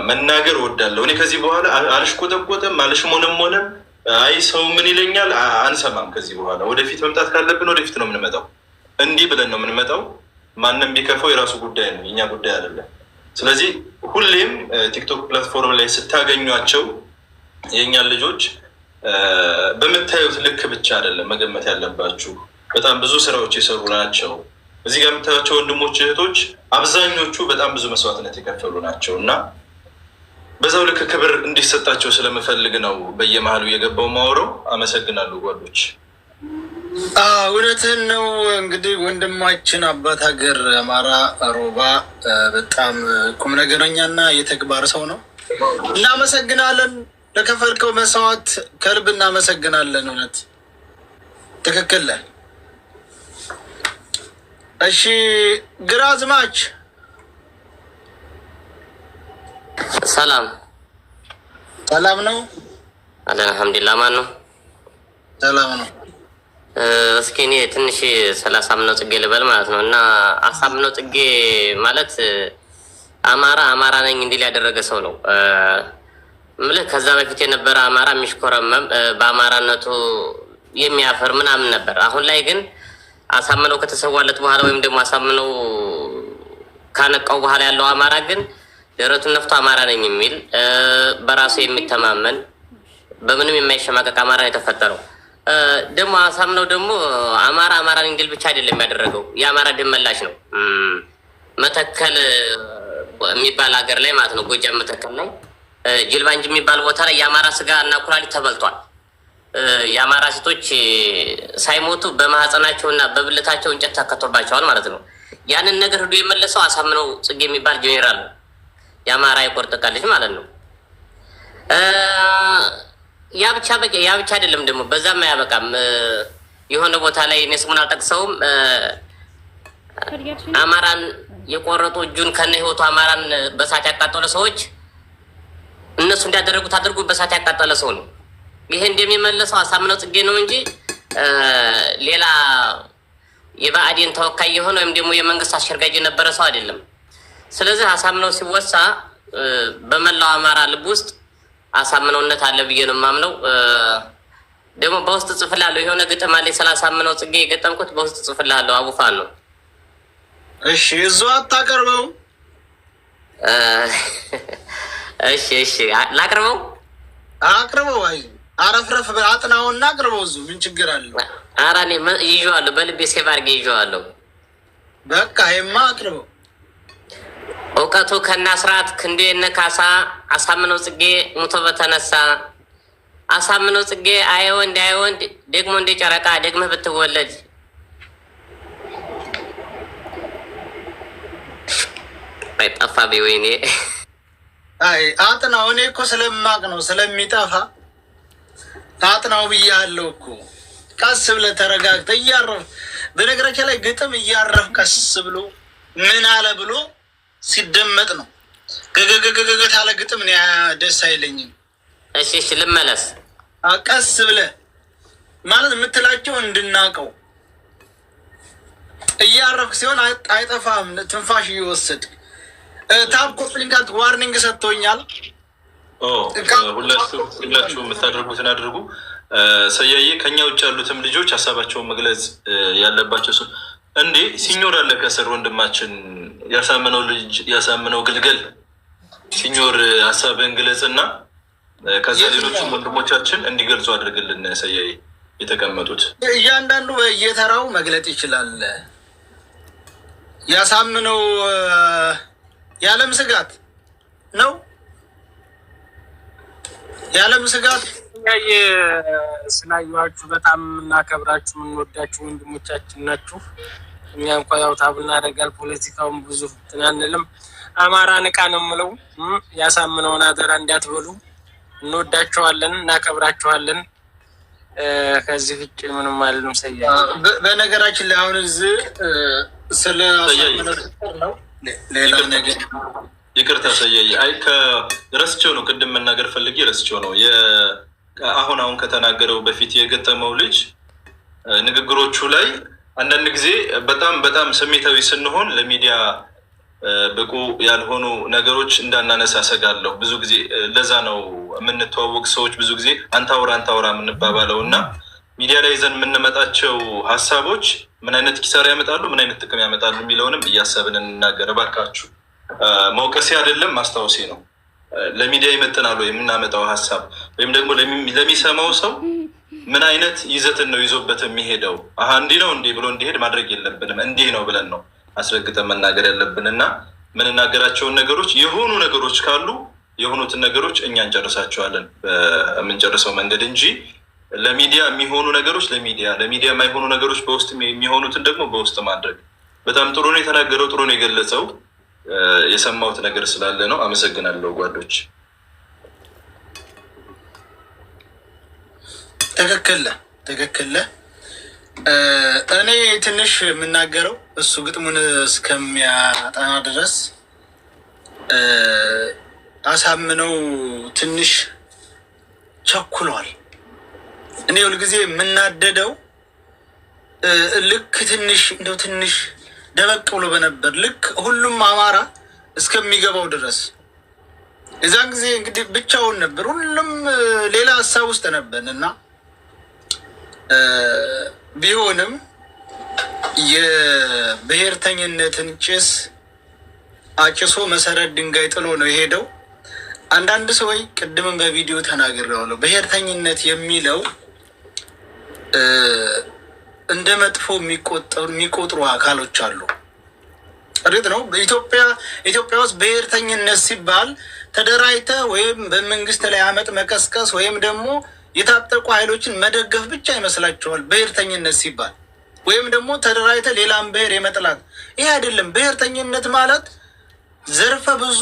መናገር እወዳለሁ። እኔ ከዚህ በኋላ አልሽቆጠቆጥም፣ አልሽሞንም ሆነም አይ ሰው ምን ይለኛል አንሰማም። ከዚህ በኋላ ወደፊት መምጣት ካለብን ወደፊት ነው የምንመጣው። እንዲህ ብለን ነው የምንመጣው። ማንም ቢከፈው የራሱ ጉዳይ ነው፣ የኛ ጉዳይ አይደለም። ስለዚህ ሁሌም ቲክቶክ platform ላይ ስታገኟቸው የእኛን ልጆች በምታዩት ልክ ብቻ አይደለም መገመት ያለባችሁ። በጣም ብዙ ስራዎች የሰሩ ናቸው። እዚህ ጋር የምታዩቸው ወንድሞች እህቶች፣ አብዛኞቹ በጣም ብዙ መስዋዕትነት የከፈሉ ናቸው እና በዛው ልክ ክብር እንዲሰጣቸው ስለምፈልግ ነው በየመሀሉ እየገባው ማውረው። አመሰግናለሁ ጓዶች። እውነትህን ነው። እንግዲህ ወንድማችን አባት ሀገር አማራ ሮባ በጣም ቁም ነገረኛና የተግባር ሰው ነው። እናመሰግናለን። ለከፈልከው መስዋዕት ከልብ እናመሰግናለን። እውነት ትክክል ነህ። እሺ ግራዝማች። ሰላም። ሰላም ነው። አልሐምዱሊላህ። ማን ነው? ሰላም ነው። እስኪ እኔ ትንሽ ስለ አሳምነው ጽጌ ልበል ማለት ነው። እና አሳምነው ጽጌ ማለት አማራ አማራ ነኝ እንዲል ያደረገ ሰው ነው። ምልህ ከዛ በፊት የነበረ አማራ የሚሽኮረመም፣ በአማራነቱ የሚያፈር ምናምን ነበር። አሁን ላይ ግን አሳምነው ከተሰዋለት በኋላ ወይም ደግሞ አሳምነው ካነቃው በኋላ ያለው አማራ ግን ደረቱን ነፍቶ አማራ ነኝ የሚል፣ በራሱ የሚተማመን፣ በምንም የማይሸማቀቅ አማራ ነው የተፈጠረው። ደግሞ አሳምነው ደግሞ አማራ አማራ ነኝ እንዲል ብቻ አይደለም ያደረገው፣ የአማራ ደም መላሽ ነው። መተከል የሚባል ሀገር ላይ ማለት ነው፣ ጎጃም መተከል ላይ ጅልባንጅ የሚባል ቦታ ላይ የአማራ ስጋ እና ኩላሊት ተበልቷል። የአማራ ሴቶች ሳይሞቱ በማህፀናቸው እና በብልታቸው እንጨት ተከቶባቸዋል ማለት ነው። ያንን ነገር ሂዶ የመለሰው አሳምነው ጽጌ የሚባል ጄኔራል ነው። የአማራ የቁርጥ ቀን ልጅ ማለት ነው። ያ ብቻ በቂ ያ ብቻ አይደለም፣ ደግሞ በዛም አያበቃም። የሆነ ቦታ ላይ እኔ ስሙን አልጠቅሰውም፣ አማራን የቆረጡ፣ እጁን ከነ ህይወቱ አማራን በሳት ያቃጠሉ ሰዎች እነሱ እንዳደረጉት አድርጎ በሳት ያቃጠለ ሰው ነው። ይሄ እንደሚመለሰው አሳምነው ጽጌ ነው እንጂ ሌላ የብአዴን ተወካይ የሆነ ወይም ደግሞ የመንግስት አሸርጋጅ የነበረ ሰው አይደለም። ስለዚህ አሳምነው ሲወሳ በመላው አማራ ልብ ውስጥ አሳምነውነት አለ ብዬ ነው የማምነው። ደግሞ በውስጥ ጽፍላለሁ። የሆነ ግጥም አለኝ ስለ አሳምነው ጽጌ የገጠምኩት፣ በውስጥ ጽፍላለሁ። አቡፋን ነው። እሺ፣ እዚሁ አታቀርበው። እሺ፣ ላቅርበው። አቅርበው። አይ፣ አረፍረፍ አጥናውና አቅርበው። እዚሁ ምን ችግር አለው? ኧረ እኔ ይዤዋለሁ፣ በልቤ save አድርጌ ይዤዋለሁ። በቃ ይማ አቅርበው። እውቀቱ ከነ አስራት ክንዴ እነ ካሳ፣ አሳምነው ጽጌ ሙቶ በተነሳ። አሳምነው ጽጌ አይ ወንድ፣ አይ ወንድ፣ ደግሞ እንደ ጨረቃ ደግመህ ብትወለድ። ጠፋብኝ፣ ወይኔ። አይ፣ አጥናው። እኔ እኮ ስለማቅ ነው፣ ስለሚጠፋ አጥናው ብያለሁ እኮ። ቀስ ብለህ ተረጋግተህ እያረፍ፣ በነገራችን ላይ ግጥም እያረፍ ቀስ ብሎ ምን አለ ብሎ ሲደመጥ ነው። ገገገገገ አለ ግጥም እኔ ደስ አይለኝም። እሺ፣ ልመለስ። ቀስ ብለህ ማለት የምትላቸው እንድናቀው እያረፍክ ሲሆን አይጠፋም። ትንፋሽ እየወሰድ tap copy link warning ሰጥቶኛል። ሁላችሁ የምታደርጉትን አድርጉ። ሰያዬ፣ ከኛ ውጭ ያሉትም ልጆች ሀሳባቸውን መግለጽ ያለባቸው ሰው እንዴ፣ ሲኞር አለ ከስር፣ ወንድማችን ያሳምነው ልጅ፣ ያሳምነው ግልገል። ሲኞር፣ ሀሳብህን ግለጽ እና ከዛ ሌሎችም ወንድሞቻችን እንዲገልጹ አድርግልን። ሰያዬ፣ የተቀመጡት እያንዳንዱ በየተራው መግለጥ ይችላል። ያሳምነው የዓለም ስጋት ነው። የዓለም ስጋት። ያየ ስላየኋችሁ በጣም የምናከብራችሁ፣ የምንወዳችሁ ወንድሞቻችን ናችሁ። እኛ እንኳ ያው tap እናደርጋል፣ ፖለቲካውን ብዙ እንትን አንልም። አማራ ንቃ ነው የምለው። ያሳምነውን አደራ እንዳትበሉ። እንወዳችኋለን፣ እናከብራችኋለን። ከዚህ ውጭ ምንም አልልም። ሰያ በነገራችን ላይ አሁን እዚህ ስለ አሳምነው ነው፣ ሌላ ነገር ይቅርታ ሰየይ፣ አይ ረስቼው ነው፣ ቅድም መናገር ፈልጌ ረስቼው ነው። አሁን አሁን ከተናገረው በፊት የገጠመው ልጅ ንግግሮቹ ላይ አንዳንድ ጊዜ በጣም በጣም ስሜታዊ ስንሆን ለሚዲያ ብቁ ያልሆኑ ነገሮች እንዳናነሳ ሰጋለሁ። ብዙ ጊዜ ለዛ ነው የምንተዋወቅ ሰዎች ብዙ ጊዜ አንታውራ አንታውራ የምንባባለው። እና ሚዲያ ላይ ይዘን የምንመጣቸው ሀሳቦች ምን አይነት ኪሳራ ያመጣሉ፣ ምን አይነት ጥቅም ያመጣሉ የሚለውንም እያሰብን እንናገር እባካችሁ። መውቀሴ አይደለም፣ ማስታወሴ ነው። ለሚዲያ ይመጥናሉ የምናመጣው ሀሳብ ወይም ደግሞ ለሚሰማው ሰው ምን አይነት ይዘትን ነው ይዞበት የሚሄደው? አሀ፣ እንዲህ ነው እንዲህ ብሎ እንዲሄድ ማድረግ የለብንም። እንዲህ ነው ብለን ነው አስረግጠን መናገር ያለብን። እና የምንናገራቸውን ነገሮች፣ የሆኑ ነገሮች ካሉ የሆኑትን ነገሮች እኛ እንጨርሳቸዋለን በምንጨርሰው መንገድ እንጂ ለሚዲያ የሚሆኑ ነገሮች ለሚዲያ፣ ለሚዲያ የማይሆኑ ነገሮች በውስጥ የሚሆኑትን ደግሞ በውስጥ ማድረግ። በጣም ጥሩ ነው የተናገረው፣ ጥሩ ነው የገለጸው። የሰማሁት ነገር ስላለ ነው። አመሰግናለሁ ጓዶች። ትክክል፣ ትክክል። እኔ ትንሽ የምናገረው እሱ ግጥሙን እስከሚያጠና ድረስ አሳምነው ትንሽ ቸኩሏል። እኔ ሁልጊዜ የምናደደው ልክ ትንሽ እንደው ትንሽ ደበቅ ብሎ በነበር፣ ልክ ሁሉም አማራ እስከሚገባው ድረስ። የዛን ጊዜ እንግዲህ ብቻውን ነበር፣ ሁሉም ሌላ ሀሳብ ውስጥ ነበር። እና ቢሆንም የብሔርተኝነትን ጭስ አጭሶ መሰረት ድንጋይ ጥሎ ነው የሄደው። አንዳንድ ሰዎች ቅድምም በቪዲዮ ተናግሬዋለሁ። ብሔርተኝነት የሚለው እንደ መጥፎ የሚቆጥሩ አካሎች አሉ። እርግጥ ነው ኢትዮጵያ ውስጥ ብሔርተኝነት ሲባል ተደራጅተ ወይም በመንግስት ላይ አመፅ መቀስቀስ ወይም ደግሞ የታጠቁ ኃይሎችን መደገፍ ብቻ ይመስላቸዋል ብሔርተኝነት ሲባል፣ ወይም ደግሞ ተደራጅተ ሌላም ብሔር የመጥላት። ይሄ አይደለም። ብሔርተኝነት ማለት ዘርፈ ብዙ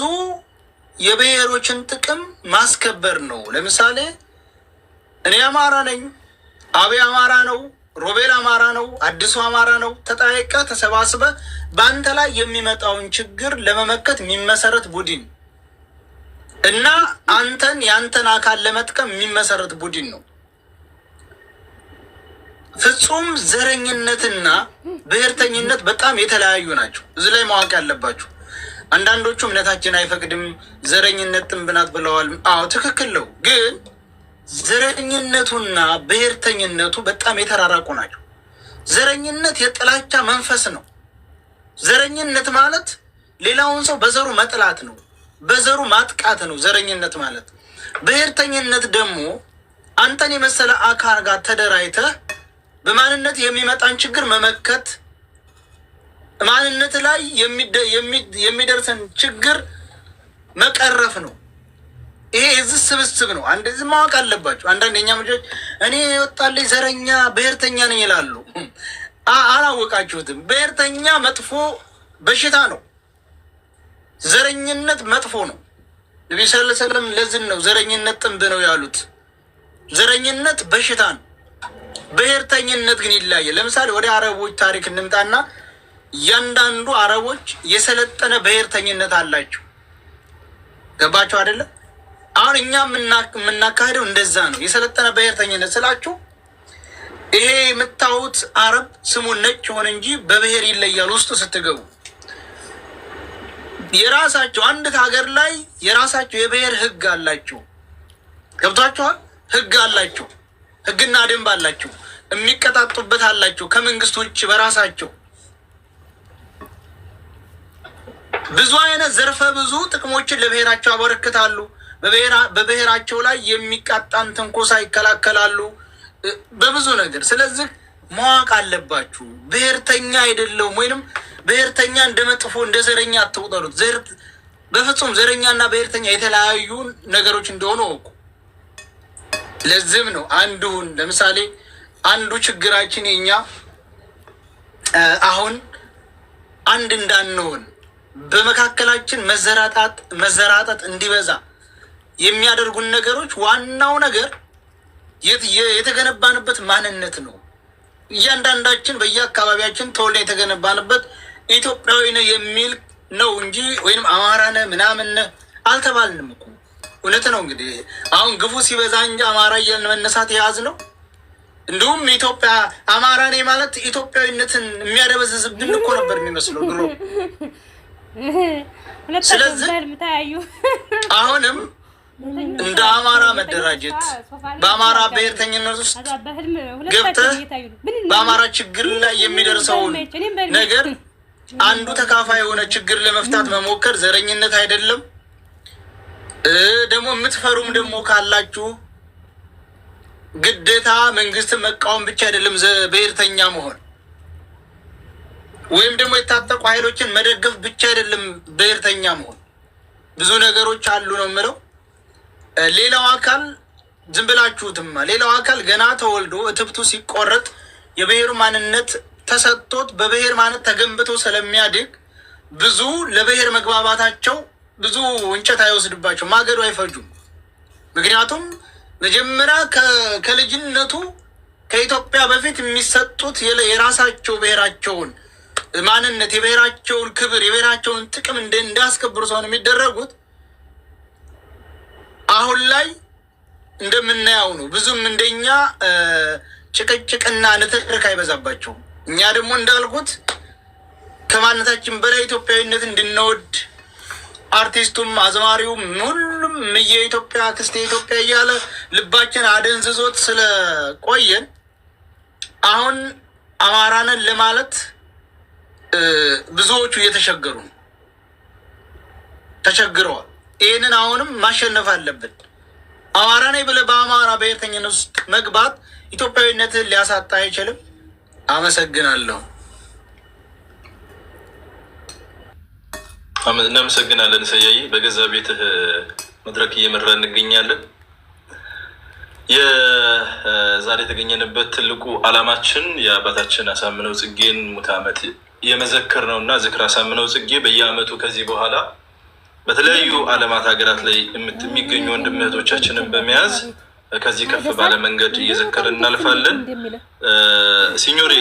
የብሔሮችን ጥቅም ማስከበር ነው። ለምሳሌ እኔ አማራ ነኝ፣ አብይ አማራ ነው፣ ሮቤል አማራ ነው፣ አዲሱ አማራ ነው። ተጠያይቀ ተሰባስበ በአንተ ላይ የሚመጣውን ችግር ለመመከት የሚመሰረት ቡድን። እና አንተን የአንተን አካል ለመጥቀም የሚመሰረት ቡድን ነው። ፍጹም ዘረኝነትና ብሔርተኝነት በጣም የተለያዩ ናቸው። እዚህ ላይ ማወቅ ያለባችሁ አንዳንዶቹ እምነታችን አይፈቅድም ዘረኝነት ጥንብ ናት ብለዋል። አዎ ትክክል ነው። ግን ዘረኝነቱና ብሔርተኝነቱ በጣም የተራራቁ ናቸው። ዘረኝነት የጥላቻ መንፈስ ነው። ዘረኝነት ማለት ሌላውን ሰው በዘሩ መጥላት ነው፣ በዘሩ ማጥቃት ነው ዘረኝነት ማለት። ብሔርተኝነት ደግሞ አንተን የመሰለ አካል ጋር ተደራጅተህ በማንነት የሚመጣን ችግር መመከት፣ ማንነት ላይ የሚደርሰን ችግር መቀረፍ ነው። ይሄ የዚህ ስብስብ ነው። አንድ እዚህ ማወቅ አለባቸው። አንዳንድ የኛ ልጆች እኔ የወጣልኝ ዘረኛ ብሔርተኛ ነኝ ይላሉ። አላወቃችሁትም። ብሔርተኛ መጥፎ በሽታ ነው። ዘረኝነት መጥፎ ነው። ነቢ ስ ሰለም ለዝን ነው ዘረኝነት ጥንብ ነው ያሉት። ዘረኝነት በሽታ ነው። ብሔርተኝነት ግን ይለያያል። ለምሳሌ ወደ አረቦች ታሪክ እንምጣና እያንዳንዱ አረቦች የሰለጠነ ብሔርተኝነት አላቸው። ገባቸው አይደለም? አሁን እኛ የምናካሄደው እንደዛ ነው። የሰለጠነ ብሔርተኝነት ስላችሁ ይሄ የምታዩት አረብ ስሙን ነጭ ሆነ እንጂ በብሔር ይለያል። ውስጡ ስትገቡ የራሳቸው አንዲት ሀገር ላይ የራሳቸው የብሔር ህግ አላቸው። ገብቷችኋል? ህግ አላቸው። ህግና ደንብ አላቸው። የሚቀጣጡበት አላቸው። ከመንግስት ውጭ በራሳቸው ብዙ አይነት ዘርፈ ብዙ ጥቅሞችን ለብሔራቸው ያበረክታሉ። በብሔራቸው ላይ የሚቃጣን ትንኮሳ ይከላከላሉ በብዙ ነገር። ስለዚህ ማወቅ አለባችሁ። ብሔርተኛ አይደለሁም ወይንም ብሔርተኛ እንደ መጥፎ እንደ ዘረኛ አትቁጠሩት። በፍጹም ዘረኛና ብሔርተኛ የተለያዩ ነገሮች እንደሆኑ እወቁ። ለዚህም ነው አንዱን ለምሳሌ አንዱ ችግራችን የኛ አሁን አንድ እንዳንሆን በመካከላችን መዘራጠጥ እንዲበዛ የሚያደርጉን ነገሮች ዋናው ነገር የተገነባንበት ማንነት ነው። እያንዳንዳችን በየአካባቢያችን ተወልደን የተገነባንበት ኢትዮጵያዊ ነህ የሚል ነው እንጂ ወይም አማራ ነህ ምናምን ነህ አልተባልንም እኮ። እውነት ነው። እንግዲህ አሁን ግፉ ሲበዛ እንጂ አማራ እያልን መነሳት የያዝ ነው። እንዲሁም ኢትዮጵያ አማራ ነኝ ማለት ኢትዮጵያዊነትን የሚያደበዝዝብን እኮ ነበር የሚመስለው ድሮ። ስለዚህ አሁንም እንደ አማራ መደራጀት በአማራ ብሔርተኝነት ውስጥ ገብተህ በአማራ ችግር ላይ የሚደርሰውን ነገር አንዱ ተካፋይ የሆነ ችግር ለመፍታት መሞከር ዘረኝነት አይደለም። ደግሞ የምትፈሩም ደግሞ ካላችሁ ግዴታ መንግስትን መቃወም ብቻ አይደለም ብሔርተኛ መሆን ወይም ደግሞ የታጠቁ ኃይሎችን መደገፍ ብቻ አይደለም ብሔርተኛ መሆን። ብዙ ነገሮች አሉ ነው የምለው። ሌላው አካል ዝም ብላችሁትማ ሌላው አካል ገና ተወልዶ እትብቱ ሲቆረጥ የብሔሩ ማንነት ተሰጥቶት በብሔር ማንነት ተገንብቶ ስለሚያድግ ብዙ ለብሔር መግባባታቸው ብዙ እንጨት አይወስድባቸው፣ ማገዶ አይፈጁም። ምክንያቱም መጀመሪያ ከልጅነቱ ከኢትዮጵያ በፊት የሚሰጡት የራሳቸው ብሔራቸውን ማንነት የብሔራቸውን ክብር የብሔራቸውን ጥቅም እንዳስከብሩ ሰውን የሚደረጉት አሁን ላይ እንደምናየው ነው። ብዙም እንደኛ ጭቅጭቅና ንትርክ አይበዛባቸውም። እኛ ደግሞ እንዳልኩት ከማንነታችን በላይ ኢትዮጵያዊነት እንድንወድ አርቲስቱም አዝማሪውም ሁሉም የኢትዮጵያ ክስቴ ኢትዮጵያ እያለ ልባችን አደንዝዞት ስለቆየን አሁን አማራንን ለማለት ብዙዎቹ እየተቸገሩ ነው፣ ተቸግረዋል። ይህንን አሁንም ማሸነፍ አለብን። አማራ ነኝ ብለህ በአማራ ብሔርተኝነት ውስጥ መግባት ኢትዮጵያዊነትን ሊያሳጣ አይችልም። አመሰግናለሁ። እናመሰግናለን ሰያይ። በገዛ ቤትህ መድረክ እየመራ እንገኛለን። የዛሬ የተገኘንበት ትልቁ ዓላማችን የአባታችን አሳምነው ጽጌን ሙት ዓመት የመዘከር ነው እና ዝክር አሳምነው ጽጌ በየዓመቱ ከዚህ በኋላ በተለያዩ ዓለማት ሀገራት ላይ የሚገኙ ወንድም እህቶቻችንን በመያዝ ከዚህ ከፍ ባለ መንገድ እየዘከርን እናልፋለን። ሲኞሬ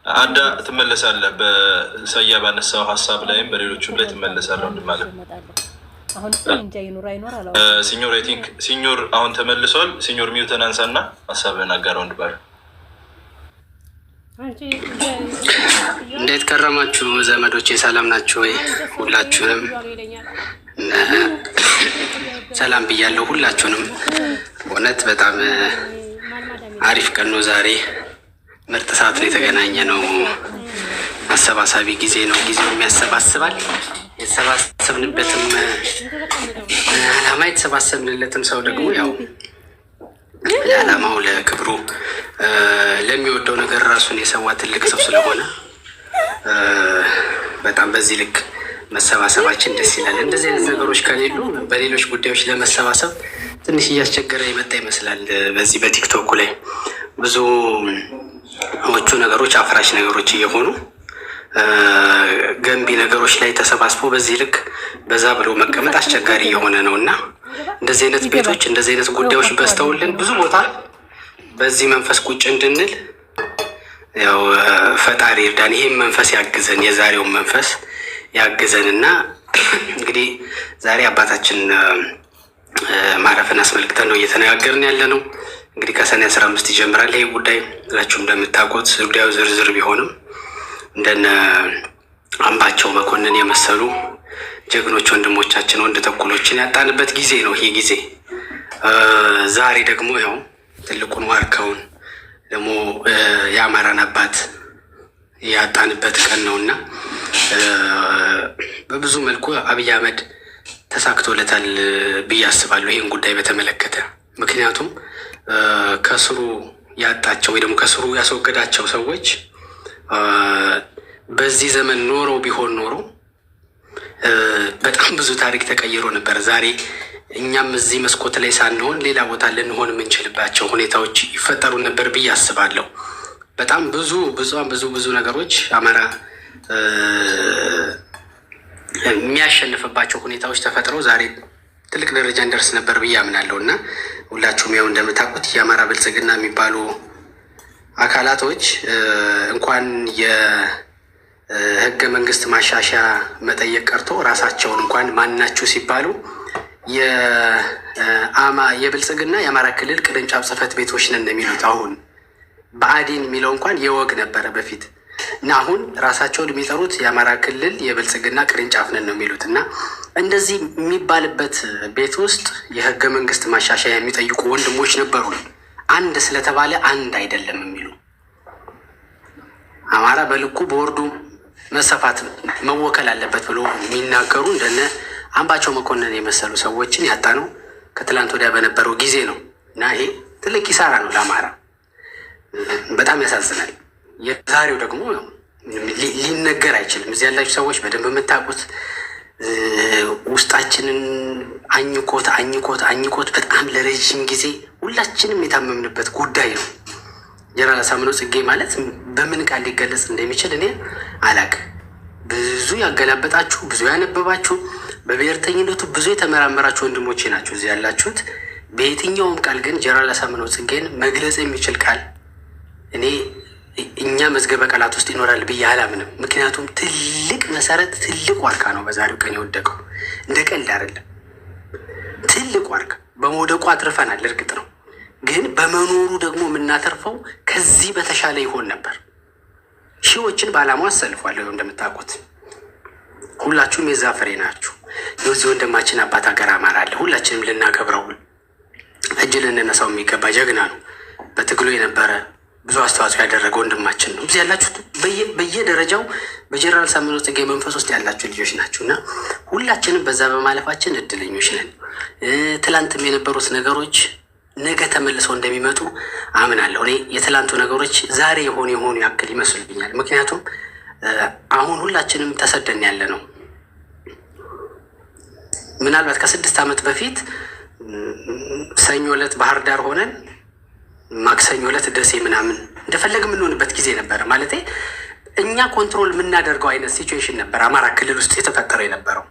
አዳ ትመለሳለህ። በሰያ ባነሳው ሀሳብ ላይም በሌሎቹም ላይ ትመለሳለህ ወንድም አለ። አሁን እሱ እንጃ ይኑር አይኖር አላውቅም። ሲኞር፣ I think ሲኞር አሁን ተመልሷል። ሲኞር mute ን አንሳና ሀሳብህን አጋራ ወንድባል። እንዴት ከረማችሁ ዘመዶቼ? ሰላም ናችሁ ወይ? ሁላችሁንም ሰላም ብያለሁ። ሁላችሁንም እውነት በጣም አሪፍ ቀን ነው ዛሬ። ምርጥ ሰዓት ነው የተገናኘ ነው። አሰባሳቢ ጊዜ ነው። ጊዜው የሚያሰባስባል። የተሰባሰብንበትም አላማ የተሰባሰብንለትም ሰው ደግሞ ያው ለዓላማው ለክብሩ ለሚወደው ነገር ራሱን የሰዋ ትልቅ ሰው ስለሆነ በጣም በዚህ ልክ መሰባሰባችን ደስ ይላል። እንደዚህ አይነት ነገሮች ከሌሉ በሌሎች ጉዳዮች ለመሰባሰብ ትንሽ እያስቸገረ የመጣ ይመስላል። በዚህ በቲክቶኩ ላይ ብዙዎቹ ነገሮች አፍራሽ ነገሮች እየሆኑ ገንቢ ነገሮች ላይ ተሰባስቦ በዚህ ልክ በዛ ብሎ መቀመጥ አስቸጋሪ እየሆነ ነው እና እንደዚህ አይነት ቤቶች፣ እንደዚህ አይነት ጉዳዮች በዝተውልን ብዙ ቦታ በዚህ መንፈስ ቁጭ እንድንል ያው ፈጣሪ እርዳን። ይህም መንፈስ ያግዘን፣ የዛሬውን መንፈስ ያግዘን እና እንግዲህ ዛሬ አባታችን ማረፍን አስመልክተን ነው እየተነጋገርን ያለ ነው። እንግዲህ ከሰኔ 15 ይጀምራል ይህ ጉዳይ። ሁላችሁም እንደምታውቁት ጉዳዩ ዝርዝር ቢሆንም እንደነ አምባቸው መኮንን የመሰሉ ጀግኖች ወንድሞቻችን ወንድ ተኩሎችን ያጣንበት ጊዜ ነው ይሄ ጊዜ። ዛሬ ደግሞ ያው ትልቁን ዋርካውን ደግሞ የአማራን አባት ያጣንበት ቀን ነው እና በብዙ መልኩ አብይ አህመድ ተሳክቶለታል ብዬ አስባለሁ ይህን ጉዳይ በተመለከተ። ምክንያቱም ከስሩ ያጣቸው ወይ ደግሞ ከስሩ ያስወገዳቸው ሰዎች በዚህ ዘመን ኖረው ቢሆን ኖሮ በጣም ብዙ ታሪክ ተቀይሮ ነበር። ዛሬ እኛም እዚህ መስኮት ላይ ሳንሆን ሌላ ቦታ ልንሆን የምንችልባቸው ሁኔታዎች ይፈጠሩ ነበር ብዬ አስባለሁ። በጣም ብዙ ብዙ ብዙ ብዙ ነገሮች አማራ የሚያሸንፍባቸው ሁኔታዎች ተፈጥረው ዛሬ ትልቅ ደረጃ እንደርስ ነበር ብዬ አምናለሁ። እና ሁላችሁም ያው እንደምታውቁት የአማራ ብልጽግና የሚባሉ አካላቶች እንኳን የህገ መንግስት ማሻሻያ መጠየቅ ቀርቶ ራሳቸውን እንኳን ማናችሁ ሲባሉ የብልጽግና የአማራ ክልል ቅርንጫፍ ጽህፈት ቤቶች ነን የሚሉት። አሁን ብአዴን የሚለው እንኳን የወግ ነበረ በፊት እና አሁን ራሳቸውን የሚጠሩት የአማራ ክልል የብልጽግና ቅርንጫፍ ነን ነው የሚሉት። እና እንደዚህ የሚባልበት ቤት ውስጥ የህገ መንግስት ማሻሻያ የሚጠይቁ ወንድሞች ነበሩ። አንድ ስለተባለ አንድ አይደለም የሚሉ፣ አማራ በልኩ በወርዱ መሰፋት መወከል አለበት ብሎ የሚናገሩ እንደነ አምባቸው መኮንን የመሰሉ ሰዎችን ያጣነው ከትላንት ወዲያ በነበረው ጊዜ ነው እና ይሄ ትልቅ ኪሳራ ነው ለአማራ። በጣም ያሳዝናል። የዛሬው ደግሞ ሊነገር አይችልም። እዚህ ያላችሁ ሰዎች በደንብ የምታውቁት ውስጣችንን አኝኮት አኝኮት አኝኮት በጣም ለረዥም ጊዜ ሁላችንም የታመምንበት ጉዳይ ነው። ጀነራል አሳምነው ጽጌ ማለት በምን ቃል ሊገለጽ እንደሚችል እኔ አላቅም። ብዙ ያገላበጣችሁ፣ ብዙ ያነበባችሁ፣ በብሔርተኝነቱ ብዙ የተመራመራችሁ ወንድሞቼ ናችሁ እዚህ ያላችሁት። በየትኛውም ቃል ግን ጀነራል አሳምነው ጽጌን መግለጽ የሚችል ቃል እኔ እኛ መዝገበ ቃላት ውስጥ ይኖራል ብዬ አላምንም። ምክንያቱም ትልቅ መሰረት፣ ትልቅ ዋርካ ነው በዛሬው ቀን የወደቀው። እንደ ቀልድ አይደለም። ትልቅ ዋርካ በመውደቁ አትርፈናል፣ እርግጥ ነው። ግን በመኖሩ ደግሞ የምናተርፈው ከዚህ በተሻለ ይሆን ነበር። ሺዎችን በዓላማው አሰልፏል። እንደምታውቁት ሁላችሁም የዛ ፍሬ ናችሁ። የዚህ ወንድማችን አባት ሀገር አማራ አለ። ሁላችንም ልናከብረው እጅ ልንነሳው የሚገባ ጀግና ነው። በትግሉ የነበረ ብዙ አስተዋጽኦ ያደረገ ወንድማችን ነው። እዚህ ያላችሁት በየደረጃው በጀነራል አሳምነው ጽጌ መንፈስ ውስጥ ያላችሁ ልጆች ናችሁ እና ሁላችንም በዛ በማለፋችን እድለኞች ነን። ትላንትም የነበሩት ነገሮች ነገ ተመልሰው እንደሚመጡ አምናለሁ። እኔ የትላንቱ ነገሮች ዛሬ የሆኑ የሆኑ ያክል ይመስሉኛል። ምክንያቱም አሁን ሁላችንም ተሰደን ያለ ነው። ምናልባት ከ6 ዓመት በፊት ሰኞ ዕለት ባህር ዳር ሆነን ማክሰኞ ዕለት ደሴ ምናምን እንደፈለግ የምንሆንበት ጊዜ ነበረ። ማለቴ እኛ control የምናደርገው አይነት situation ነበር አማራ ክልል ውስጥ የተፈጠረው የነበረው።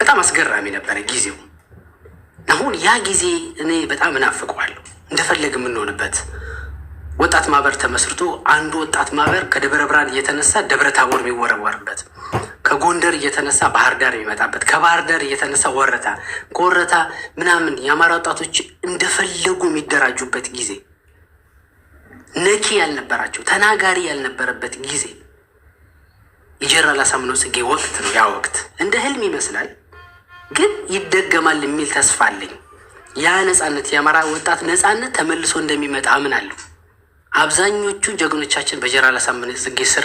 በጣም አስገራሚ ነበረ ጊዜው። አሁን ያ ጊዜ እኔ በጣም እናፍቀዋለሁ። እንደፈለግ የምንሆንበት፣ ወጣት ማህበር ተመስርቶ አንዱ ወጣት ማህበር ከደብረ ብርሃን እየተነሳ ደብረ ታቦር የሚወረወርበት፣ ከጎንደር እየተነሳ ባህር ዳር የሚመጣበት፣ ከባህር ዳር እየተነሳ ወረታ፣ ከወረታ ምናምን የአማራ ወጣቶች እንደፈለጉ የሚደራጁበት ጊዜ፣ ነኪ ያልነበራቸው፣ ተናጋሪ ያልነበረበት ጊዜ የጀነራል አሳምነው ጽጌ ወቅት ነው። ያ ወቅት እንደ ህልም ይመስላል፣ ግን ይደገማል የሚል ተስፋ አለኝ። ያ ነጻነት፣ የአማራ ወጣት ነጻነት ተመልሶ እንደሚመጣ አምናለሁ። አብዛኞቹ ጀግኖቻችን በጀነራል አሳምነው ጽጌ ስር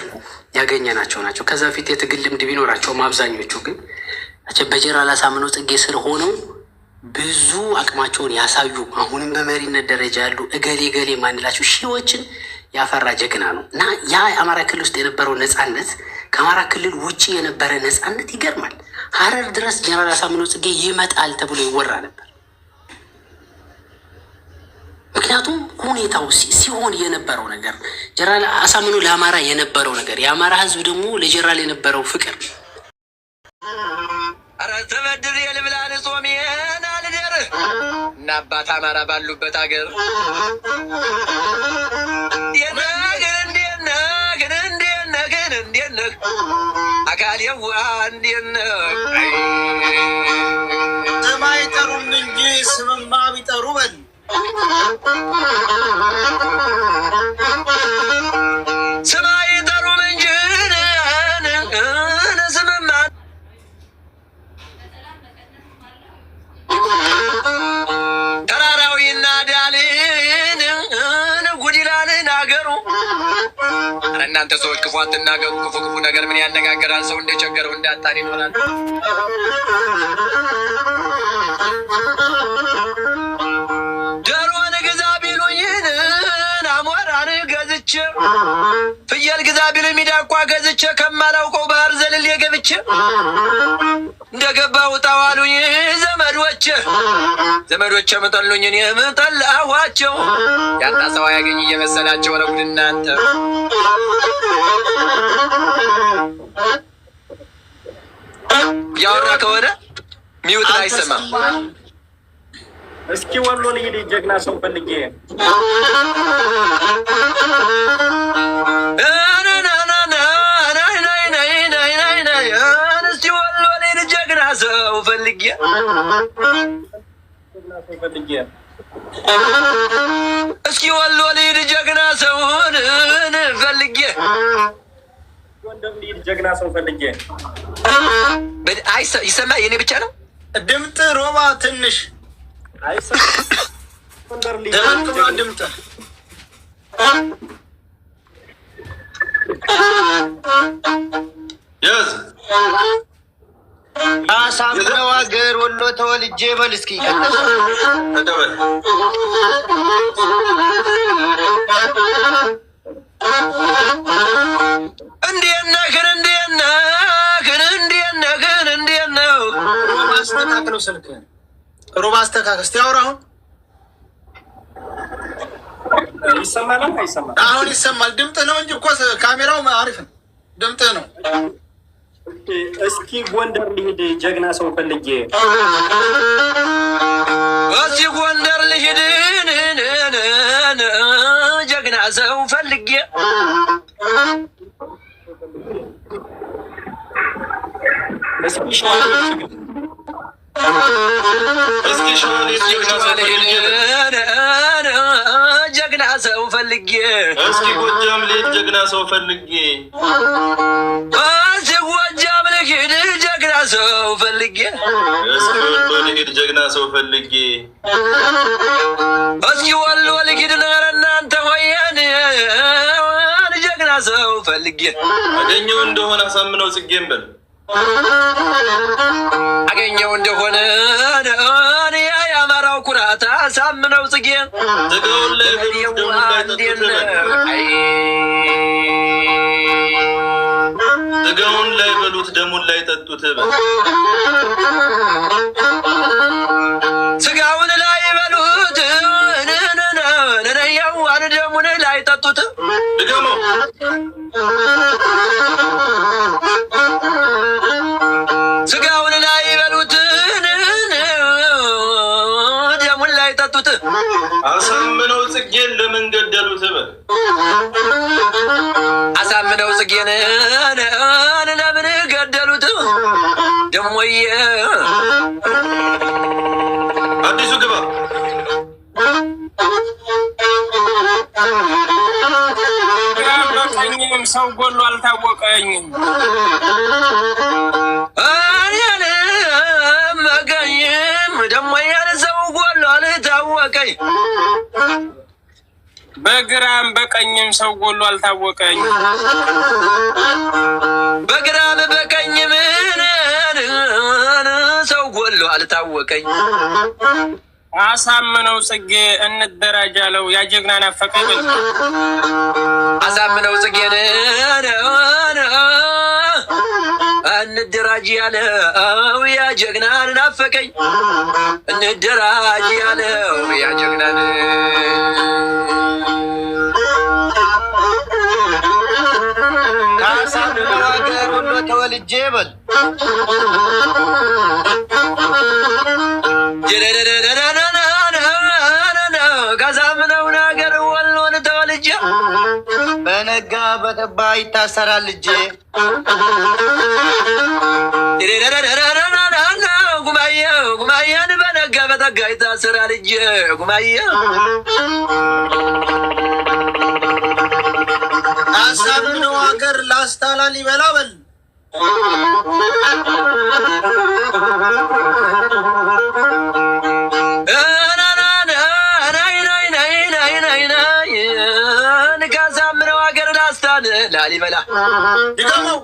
ያገኘናቸው ናቸው። ከዛ በፊት የትግል ልምድ ቢኖራቸውም አብዛኞቹ ግን በጀነራል አሳምነው ጽጌ ስር ሆነው ብዙ አቅማቸውን ያሳዩ፣ አሁንም በመሪነት ደረጃ ያሉ እገሌ እገሌ ማንላቸው ሺዎችን ያፈራ ጀግና ነው። እና ያ የአማራ ክልል ውስጥ የነበረው ነጻነት፣ ከአማራ ክልል ውጭ የነበረ ነጻነት ይገርማል። ሀረር ድረስ ጀነራል አሳምነው ጽጌ ይመጣል ተብሎ ይወራ ነበር። ምክንያቱም ሁኔታው ሲሆን የነበረው ነገር፣ ጀነራል አሳምነው ለአማራ የነበረው ነገር፣ የአማራ ህዝብ ደግሞ ለጀነራል የነበረው ፍቅር። ኧረ ተበድሬ ልብላ ጾሜን አልደር እና አባት አማራ ባሉበት አገር፣ እንዴት ነህ ግን፣ እንዴት ነህ ግን፣ እንዴት ነህ ግን፣ እንዴት ነህ አካል የዋ፣ እንዴት ነህ? ስም አይጠሩም እንጂ ስምማ ቢጠሩ በል። ስም አይጠሩም እንጂ ስምማ ተራራው ይናዳልን ጉድ ይላልን አገሩ። ኧረ እናንተ ሰዎች ክፉ አትናገሩ። ክፉ ክፉ ነገር ምን ያነጋገራል? ሰው እንደቸገረው እንዳጣን ይኖራል። ዶሮን ግዛ ቢሉኝን አሞራን ገዝቼ፣ ፍየል ግዛ ቢሉኝ ሚዳቋ ገዝቼ፣ ከማላውቀው ባህር ዘልሌ ገብቼ እንደገባሁ ጣዋሉኝ ዘመዶቼ። ዘመዶቼ ምጠሉኝ እኔም ጠላኋቸው። ያጣ ሰው ያገኝ እየመሰላቸው። ኧረ ጉድ እናንተ። ያወራ ከሆነ mute አይሰማም። እስኪ ወሎ ልሂድ ጀግና ሰው ፈልጌ። እስኪ ወሎ ልሂድ ጀግና ሰው ፈልጌ። ጀግና ሰው ፈልጌ። እስኪ ወሎ ልሂድ ጀግና ሰውን ፈልጌ። ጎንደር ልሂድ ጀግና ሰው ፈልጌ። ይሰማ የኔ ብቻ ነው። ድምጥ ሮባ ትንሽ አይሰማም። ጎንደር ልሂድ ደመቅ ብሎ ድምጥ። ያዝ። አሳምነው ሀገር ወሎ ተወልጄ በል እስኪ። ተቀበል። እንዴት ነህ ግን፣ እንዴት ነህ ግን፣ እንዴት ነህ ግን፣ እንዴት ነው? ሮባ አስተካክለው ስልክህን፣ ሮባ አስተካክል እስኪ፣ አውራ አሁን። ይሰማል አይሰማም? አሁን ይሰማል። ድምጥ ነው እንጂ እኮ ካሜራው አሪፍ ነው። ድምጥ ነው። እስኪ ጎንደር ልሂድ ጀግና ሰው ፈልጌ። እስኪ ጎንደር ልሂድ ጀግና ሰው ፈልጌ። እስኪ ሸዋ ልሂድ። እስኪ ሸዋ ልሂድ ጀግና ሰው ፈልጌ። ጀግና ሰው ፈልጌ። እስኪ ጎጃም ልሂድ ጀግና ሰው ፈልጌ። እስኪ ጎጃም ልሂድ ጀግና ሰው ፈልጌ። እስኪ ወሎ ልሂድ ጀግና ሰው ፈልጌ። እስኪ ወሎ ልሂድ፣ ኧረ እናንተ ሆየን፣ ጀግና ሰው ፈልጌ። አገኘው እንደሆነ አሳምነው ጽጌን በል። አገኘው እንደሆነ ያ የአማራው ኩራት አሳምነው ጽጌ። ስጋውን ላይ በሉት ደሙን ላይ ጠጡት በል። ስጋውን ላይ በሉት ደሙን ላይ ጠጡት በል። ስጋውን ላይ በሉት ያዋን ደሙን ላይ ጠጡት። ድገመው። ስጋውን ላይ በሉት ደሙን ላይ ጠጡት። አሳምነው ጽጌን ለምን ገደሉት በል። አሳምነው ጽጌን ለምን ገደሉት? ደሞዬ። አዲሱ ግባ። ግራም በቀኝም ሰው ጎሎ አልታወቀኝም። እኔንም በቀኝም ደሞዬ ሰው ጎሎ አልታወቀኝ። በግራም በቀኝም ሰው ጎሎ አልታወቀኝም። በግራም በቀኝም ሰው ጎሎ አልታወቀኝ። አሳምነው ጽጌ እንደራጅ አለው፣ ያ ጀግና ናፈቀኝ በል። አሳምነው ጽጌን እንደራጅ ያለው ያ ጀግናን ናፈቀኝ። እንደራጅ ያለው ያ ጀግናን። ካሳምነው ሀገር ወሎ ተወልጄ በል። ካሳምነው ሀገር ወሎን ተወልጄ በነጋ በጠባ ይታሰራል እጄ። ጉማየ ጉማየን በነጋ በጠጋ ይታሰራል እጄ ጉማየ። አሳምነው ሀገር ላስታ ላሊበላ በል። ካሳምነው ሀገር ላስታን ላሊበላ። ድገመው።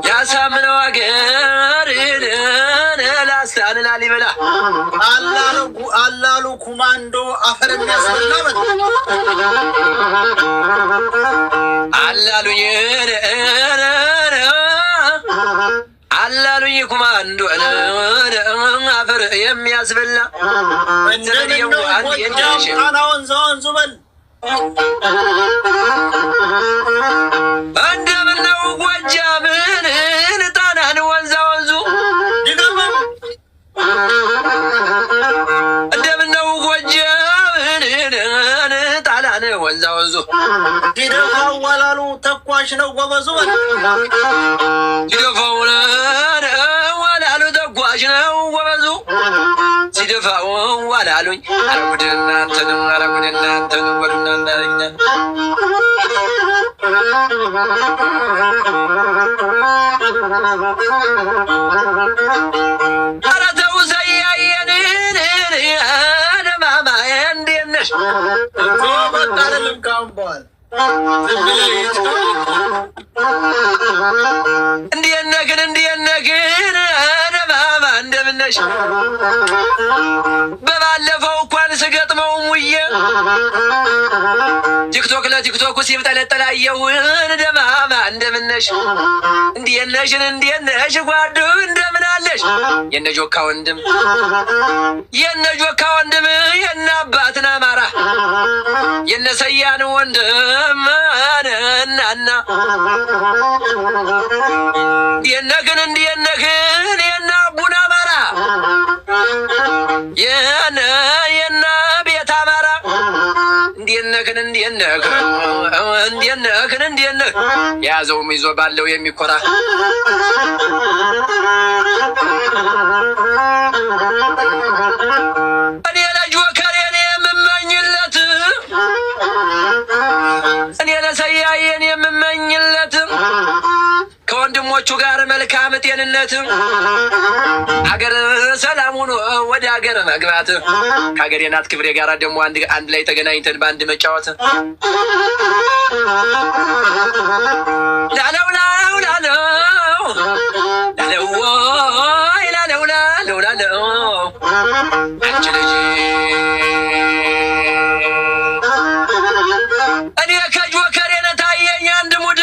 ያሳምነው ሀገር ላስታን ላሊበላ። አላሉ ኩማንዶ አፈር የሚያስበላ በል። አላሉኝ አላሉኝ ኩማንዶ አፈር የሚያስበላ። እንደምነው ጎጃም ጣና ወንዝ ወንዙ በል። እንደምነው ጎጃምን ጣናን ወንዛ ወንዙ። ድገመው። እንደምነው ጎጃምን ጣናን ወንዛ ወንዙ። ሲደፋው ዋላሉ ተኳሽ ነው ጎበዙ በል። ሲደፋው ዋላሉ ተኳሽ ነው ጎበዙ። ሲደፋው ዋላሉኝ። ኧረ ጉድ እናንተን፣ ኧረ ጉድ እናንተን በሉና እናኛ። ኧረ ተው ሰያየን ማማ እንዴት ነሽ? እኮ በቃ አይደለም ከአሁን በኋላ ዝም ብለህ እንዴት ነህ ግን፣ እንዴት ነህ ግን ማማ እንደምን ነሽ? በባለፈው እንኳን ስገጥመው ሙዬ ቲክቶክ ለቲክቶኩ ሲብጠለጠል አየሁን። ደማማ እንደምን ነሽ? እንዴት ነሽን? እንዴት ነሽ ጓዱ እንደምን አለሽ? የነ ጆካ ወንድም፣ የነ ጆካ ወንድም፣ የነ አባትን አማራ፣ የነ ሰያን ወንድም እናና የነግን እንዲየነግን የነ አቡን አማራ የነ የነ ቤት አማራ እንዲየነግን እንዲየነግ እንዲየነግን እንዲየነግ የያዘውም ይዞ ባለው የሚኮራ። እኔ ለጆከር እኔ የምመኝለት፣ እኔ ለሰያየን የምመኝለት ከወንድሞቹ ጋር መልካም ጤንነት፣ አገር ሰላም ሆኖ ወደ ሀገር መግባት፣ ከሀገር የናት ክብሬ ጋር ደግሞ አንድ ላይ ተገናኝተን በአንድ መጫወት። ላለው ላለው ላለው ላለው ወይ ላለው ላለው ላለው አንቺ ልጅ። እኔ ከጆከር ታየኝ አንድ mood፣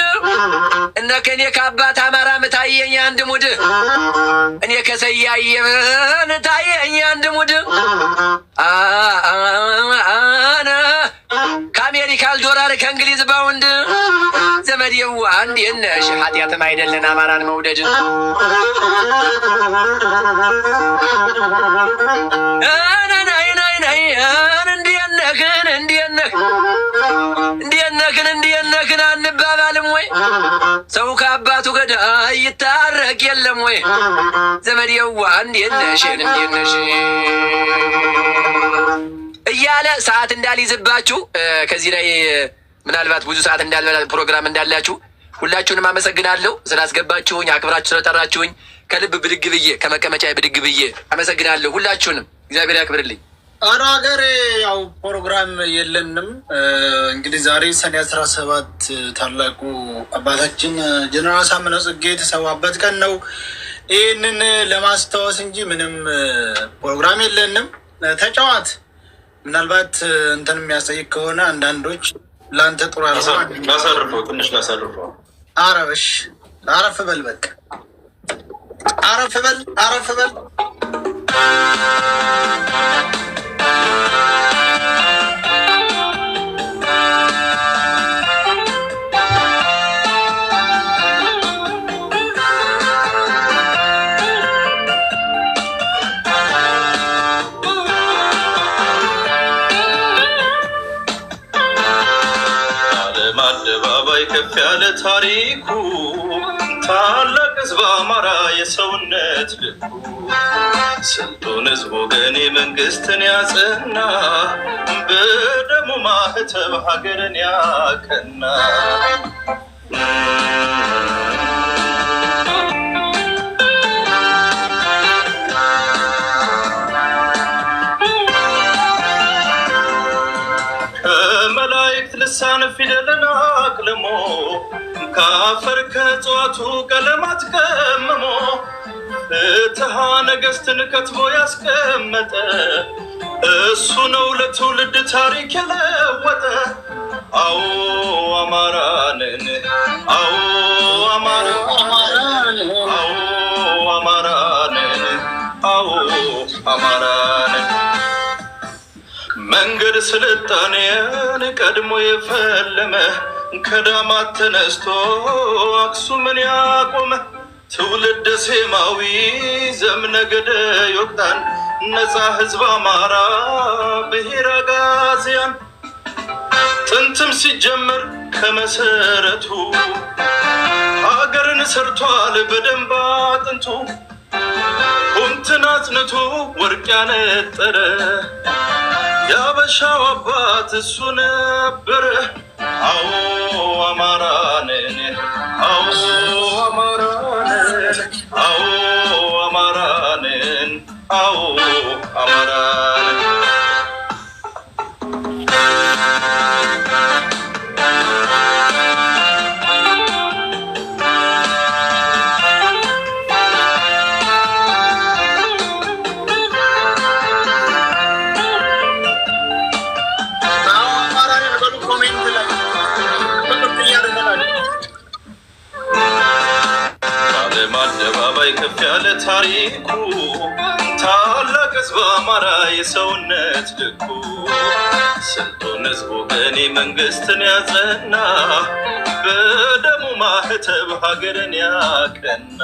እነ ከኔ ከአባት አማራም ታየኝ አንድ mood፣ እኔ ከሰያየም ታየኝ አንድ mood፣ አነ ከአሜሪካል ዶላር ከእንግሊዝ ፓውንድ። ዘመዴዋ እንዴት ነሽ? ኃጢአትም አይደለን አማራን መውደድ። ናይ ናይ ናይ እንዴት ነህን እንዴት ነህ እንዴት ነህን እንዴት ነህን አንባባልም ወይ? ሰው ከአባቱ ገዳይ ይታረቅ የለም ወይ? ዘመዴዋ እንዴት ነሽን እንዴት ነሽ እያለ ሰዓት እንዳልይዝባችሁ፣ ከዚህ ላይ ምናልባት ብዙ ሰዓት እንዳልበላ ፕሮግራም እንዳላችሁ፣ ሁላችሁንም አመሰግናለሁ ስላስገባችሁኝ፣ አክብራችሁ ስለጠራችሁኝ ከልብ ብድግ ብዬ፣ ከመቀመጫ ብድግ ብዬ አመሰግናለሁ ሁላችሁንም። እግዚአብሔር ያክብርልኝ። አረ ሀገሬ ያው ፕሮግራም የለንም። እንግዲህ ዛሬ ሰኔ 17 ታላቁ አባታችን ጀነራል አሳምነው ጽጌ የተሰዋበት ቀን ነው። ይህንን ለማስታወስ እንጂ ምንም ፕሮግራም የለንም። ተጫዋት ምናልባት እንትን የሚያስጠይቅ ከሆነ አንዳንዶች ለአንተ ጥሩ ያልሆነ ላሳርፈው፣ ትንሽ ላሳርፈው። አረብሽ አረፍ በል፣ በቃ አረፍ በል፣ አረፍ በል። ዓለም አደባባይ ከፍ ያለ ታሪኩ፣ ታላቅ ሕዝብ አማራ የሰውነት ልኩ፣ ስልጡን ሕዝብ ወገኔ መንግስትን ያጸና፣ በደሙ ማህተብ ሀገርን ያቀና። ከመላእክት ልሳን ፊደልን አቅልሞ፣ ከአፈር ከእጽዋቱ ቀለማት ቀምሞ፣ ፍትሐ ነገሥትን ከትቦ ያስቀመጠ እሱ ነው ለትውልድ ታሪክ የለወጠ። አዎ አማራ ነን፣ አዎ አማራ፣ አዎ አማራ ነን፣ አዎ አማራ ነን። መንገድ ስልጣኔን ቀድሞ የፈለመ፣ ከዳማት ተነስቶ አክሱምን ያቆመ፣ ትውልደ ሴማዊ ዘምነገደ ዮቅጣን፣ ነፃ ህዝብ አማራ ብሔረ አጋዚያን። ጥንትም ሲጀመር ከመሰረቱ ሀገርን ሰርቷል በደንብ አጥንቱ። ቁምትን አጽንቶ ወርቅ ያነጠረ የአበሻው አባት እሱ ነበረ። አዎ አማራ ነን፣ አዎ አማራ ነን፣ አዎ አማራ ነን፣ አዎ አማራ ነን። አዎ አማራ ነን በሉ፣ comment ላይ ትምህርት እያደረጋችሁ። ዓለም አደባባይ ከፍ ያለ ታሪኩ፣ ታላቅ ሕዝብ አማራ የሰውነት ልኩ፣ ስልጡን ሕዝብ ወገኔ መንግስትን ያጸና፣ በደሙ ማህተብ ሀገርን ያቀና።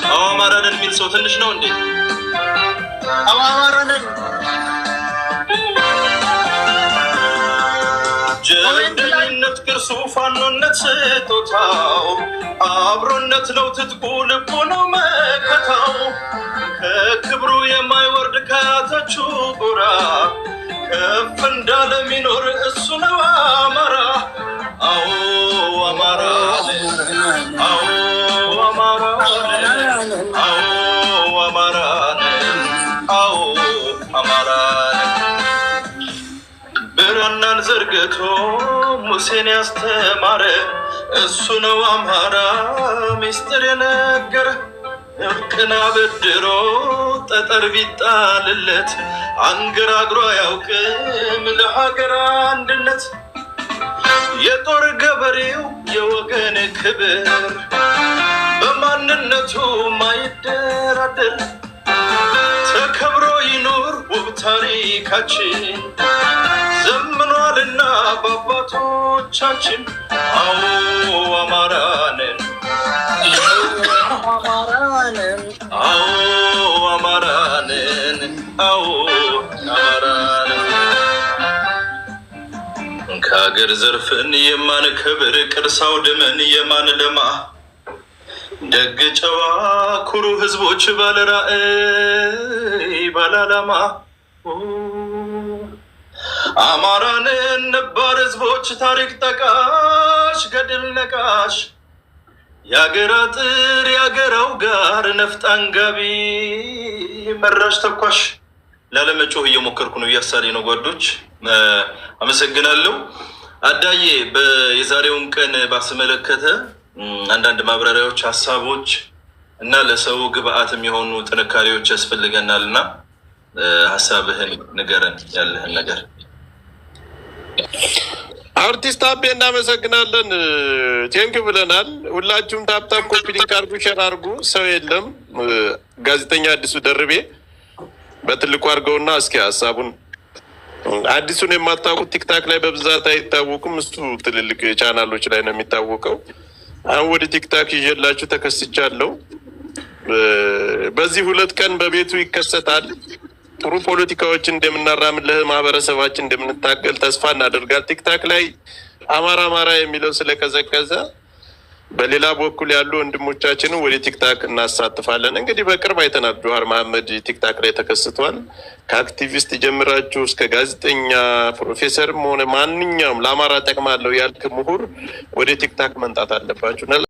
አዎ አማራ ነን የሚል ሰው ትንሽ ነው እንዴ? አዎ አማራ ነን። ጀግንነት ቅርሱ ፋኖነት ስጦታው፣ አብሮነት ነው ትጥቁ ልቡ ነው መከታው፣ ከክብሩ የማይወርድ ከአያቶቹ ጎራ፣ ከፍ እንዳለ ሚኖር እሱ ነው አማራ። አዎ አማራ ነን፣ አዎ አማራ ነን፣ አዎ አማራ ነን፣ አዎ አማራ ነን። ብራናን ዘርግቶ ሙሴን ያስተማረ እሱ ነው አማራ ሚስጥር የነገረ። እርቅን አበድሮ ጠጠር ቢጣልለት አንገራግሮ አያውቅም ለሀገር አንድነት። የጦር ገበሬው የወገን ክብር በማንነቱ ማይደራደር፣ ተከብሮ ይኑር ውብ ታሪካችን ዘምኗልና በአባቶቻችን። አዎ አማራ ነን፣ አማራ ነን። አዎ አማራ ነን፣ አዎ አማራ ነን። ከሀገር ዘርፍን የማንከብር፣ ቅርስ አውድመን የማንለማ፣ ደግ ጨዋ ኩሩ ህዝቦች፣ ባለ ራዕይ ባለ ዓላማ። አማራንን ነባር ህዝቦች፣ ታሪክ ጠቃሽ ገድል ነቃሽ፣ የአገር አጥር የአገራው ጋር ነፍጥ አንጋቢ መራሽ ተኳሽ። ላለመጮህ እየሞከርኩ ነው፣ እያሳለኝ ነው። ጓዶች፣ አመሰግናለሁ። አዳዬ፣ የዛሬውን ቀን ባስመለከተ አንዳንድ ማብራሪያዎች፣ ሀሳቦች እና ለሰው ግብአት የሚሆኑ ጥንካሬዎች ያስፈልገናል እና ሀሳብህን ንገረን፣ ያለህን ነገር። አርቲስት አቤ እናመሰግናለን። Thank you ብለናል። ሁላችሁም tap tap copy link አርጉ፣ share አርጉ። ሰው የለም። ጋዜጠኛ አዲሱ ደርቤ በትልቁ አድርገውና እስኪ ሀሳቡን። አዲሱን የማታውቁት TikTok ላይ በብዛት አይታወቁም። እሱ ትልልቅ ቻናሎች ላይ ነው የሚታወቀው። አሁን ወደ TikTok ይዤላችሁ ተከስቻለሁ። በዚህ 2 ቀን በቤቱ ይከሰታል። ጥሩ ፖለቲካዎችን እንደምናራምድ፣ ለማህበረሰባችን እንደምንታገል ተስፋ እናደርጋል። TikTok ላይ አማራ አማራ የሚለው ስለቀዘቀዘ በሌላ በኩል ያሉ ወንድሞቻችንን ወደ TikTok እናሳትፋለን። እንግዲህ በቅርብ አይተናል። ጀዋር መሐመድ TikTok ላይ ተከስቷል። ከአክቲቪስት ጀምራችሁ እስከ ጋዜጠኛ፣ ፕሮፌሰርም ሆነ ማንኛውም ለአማራ ጠቅማለሁ ያልክ ምሁር ወደ TikTok መምጣት አለባችሁ።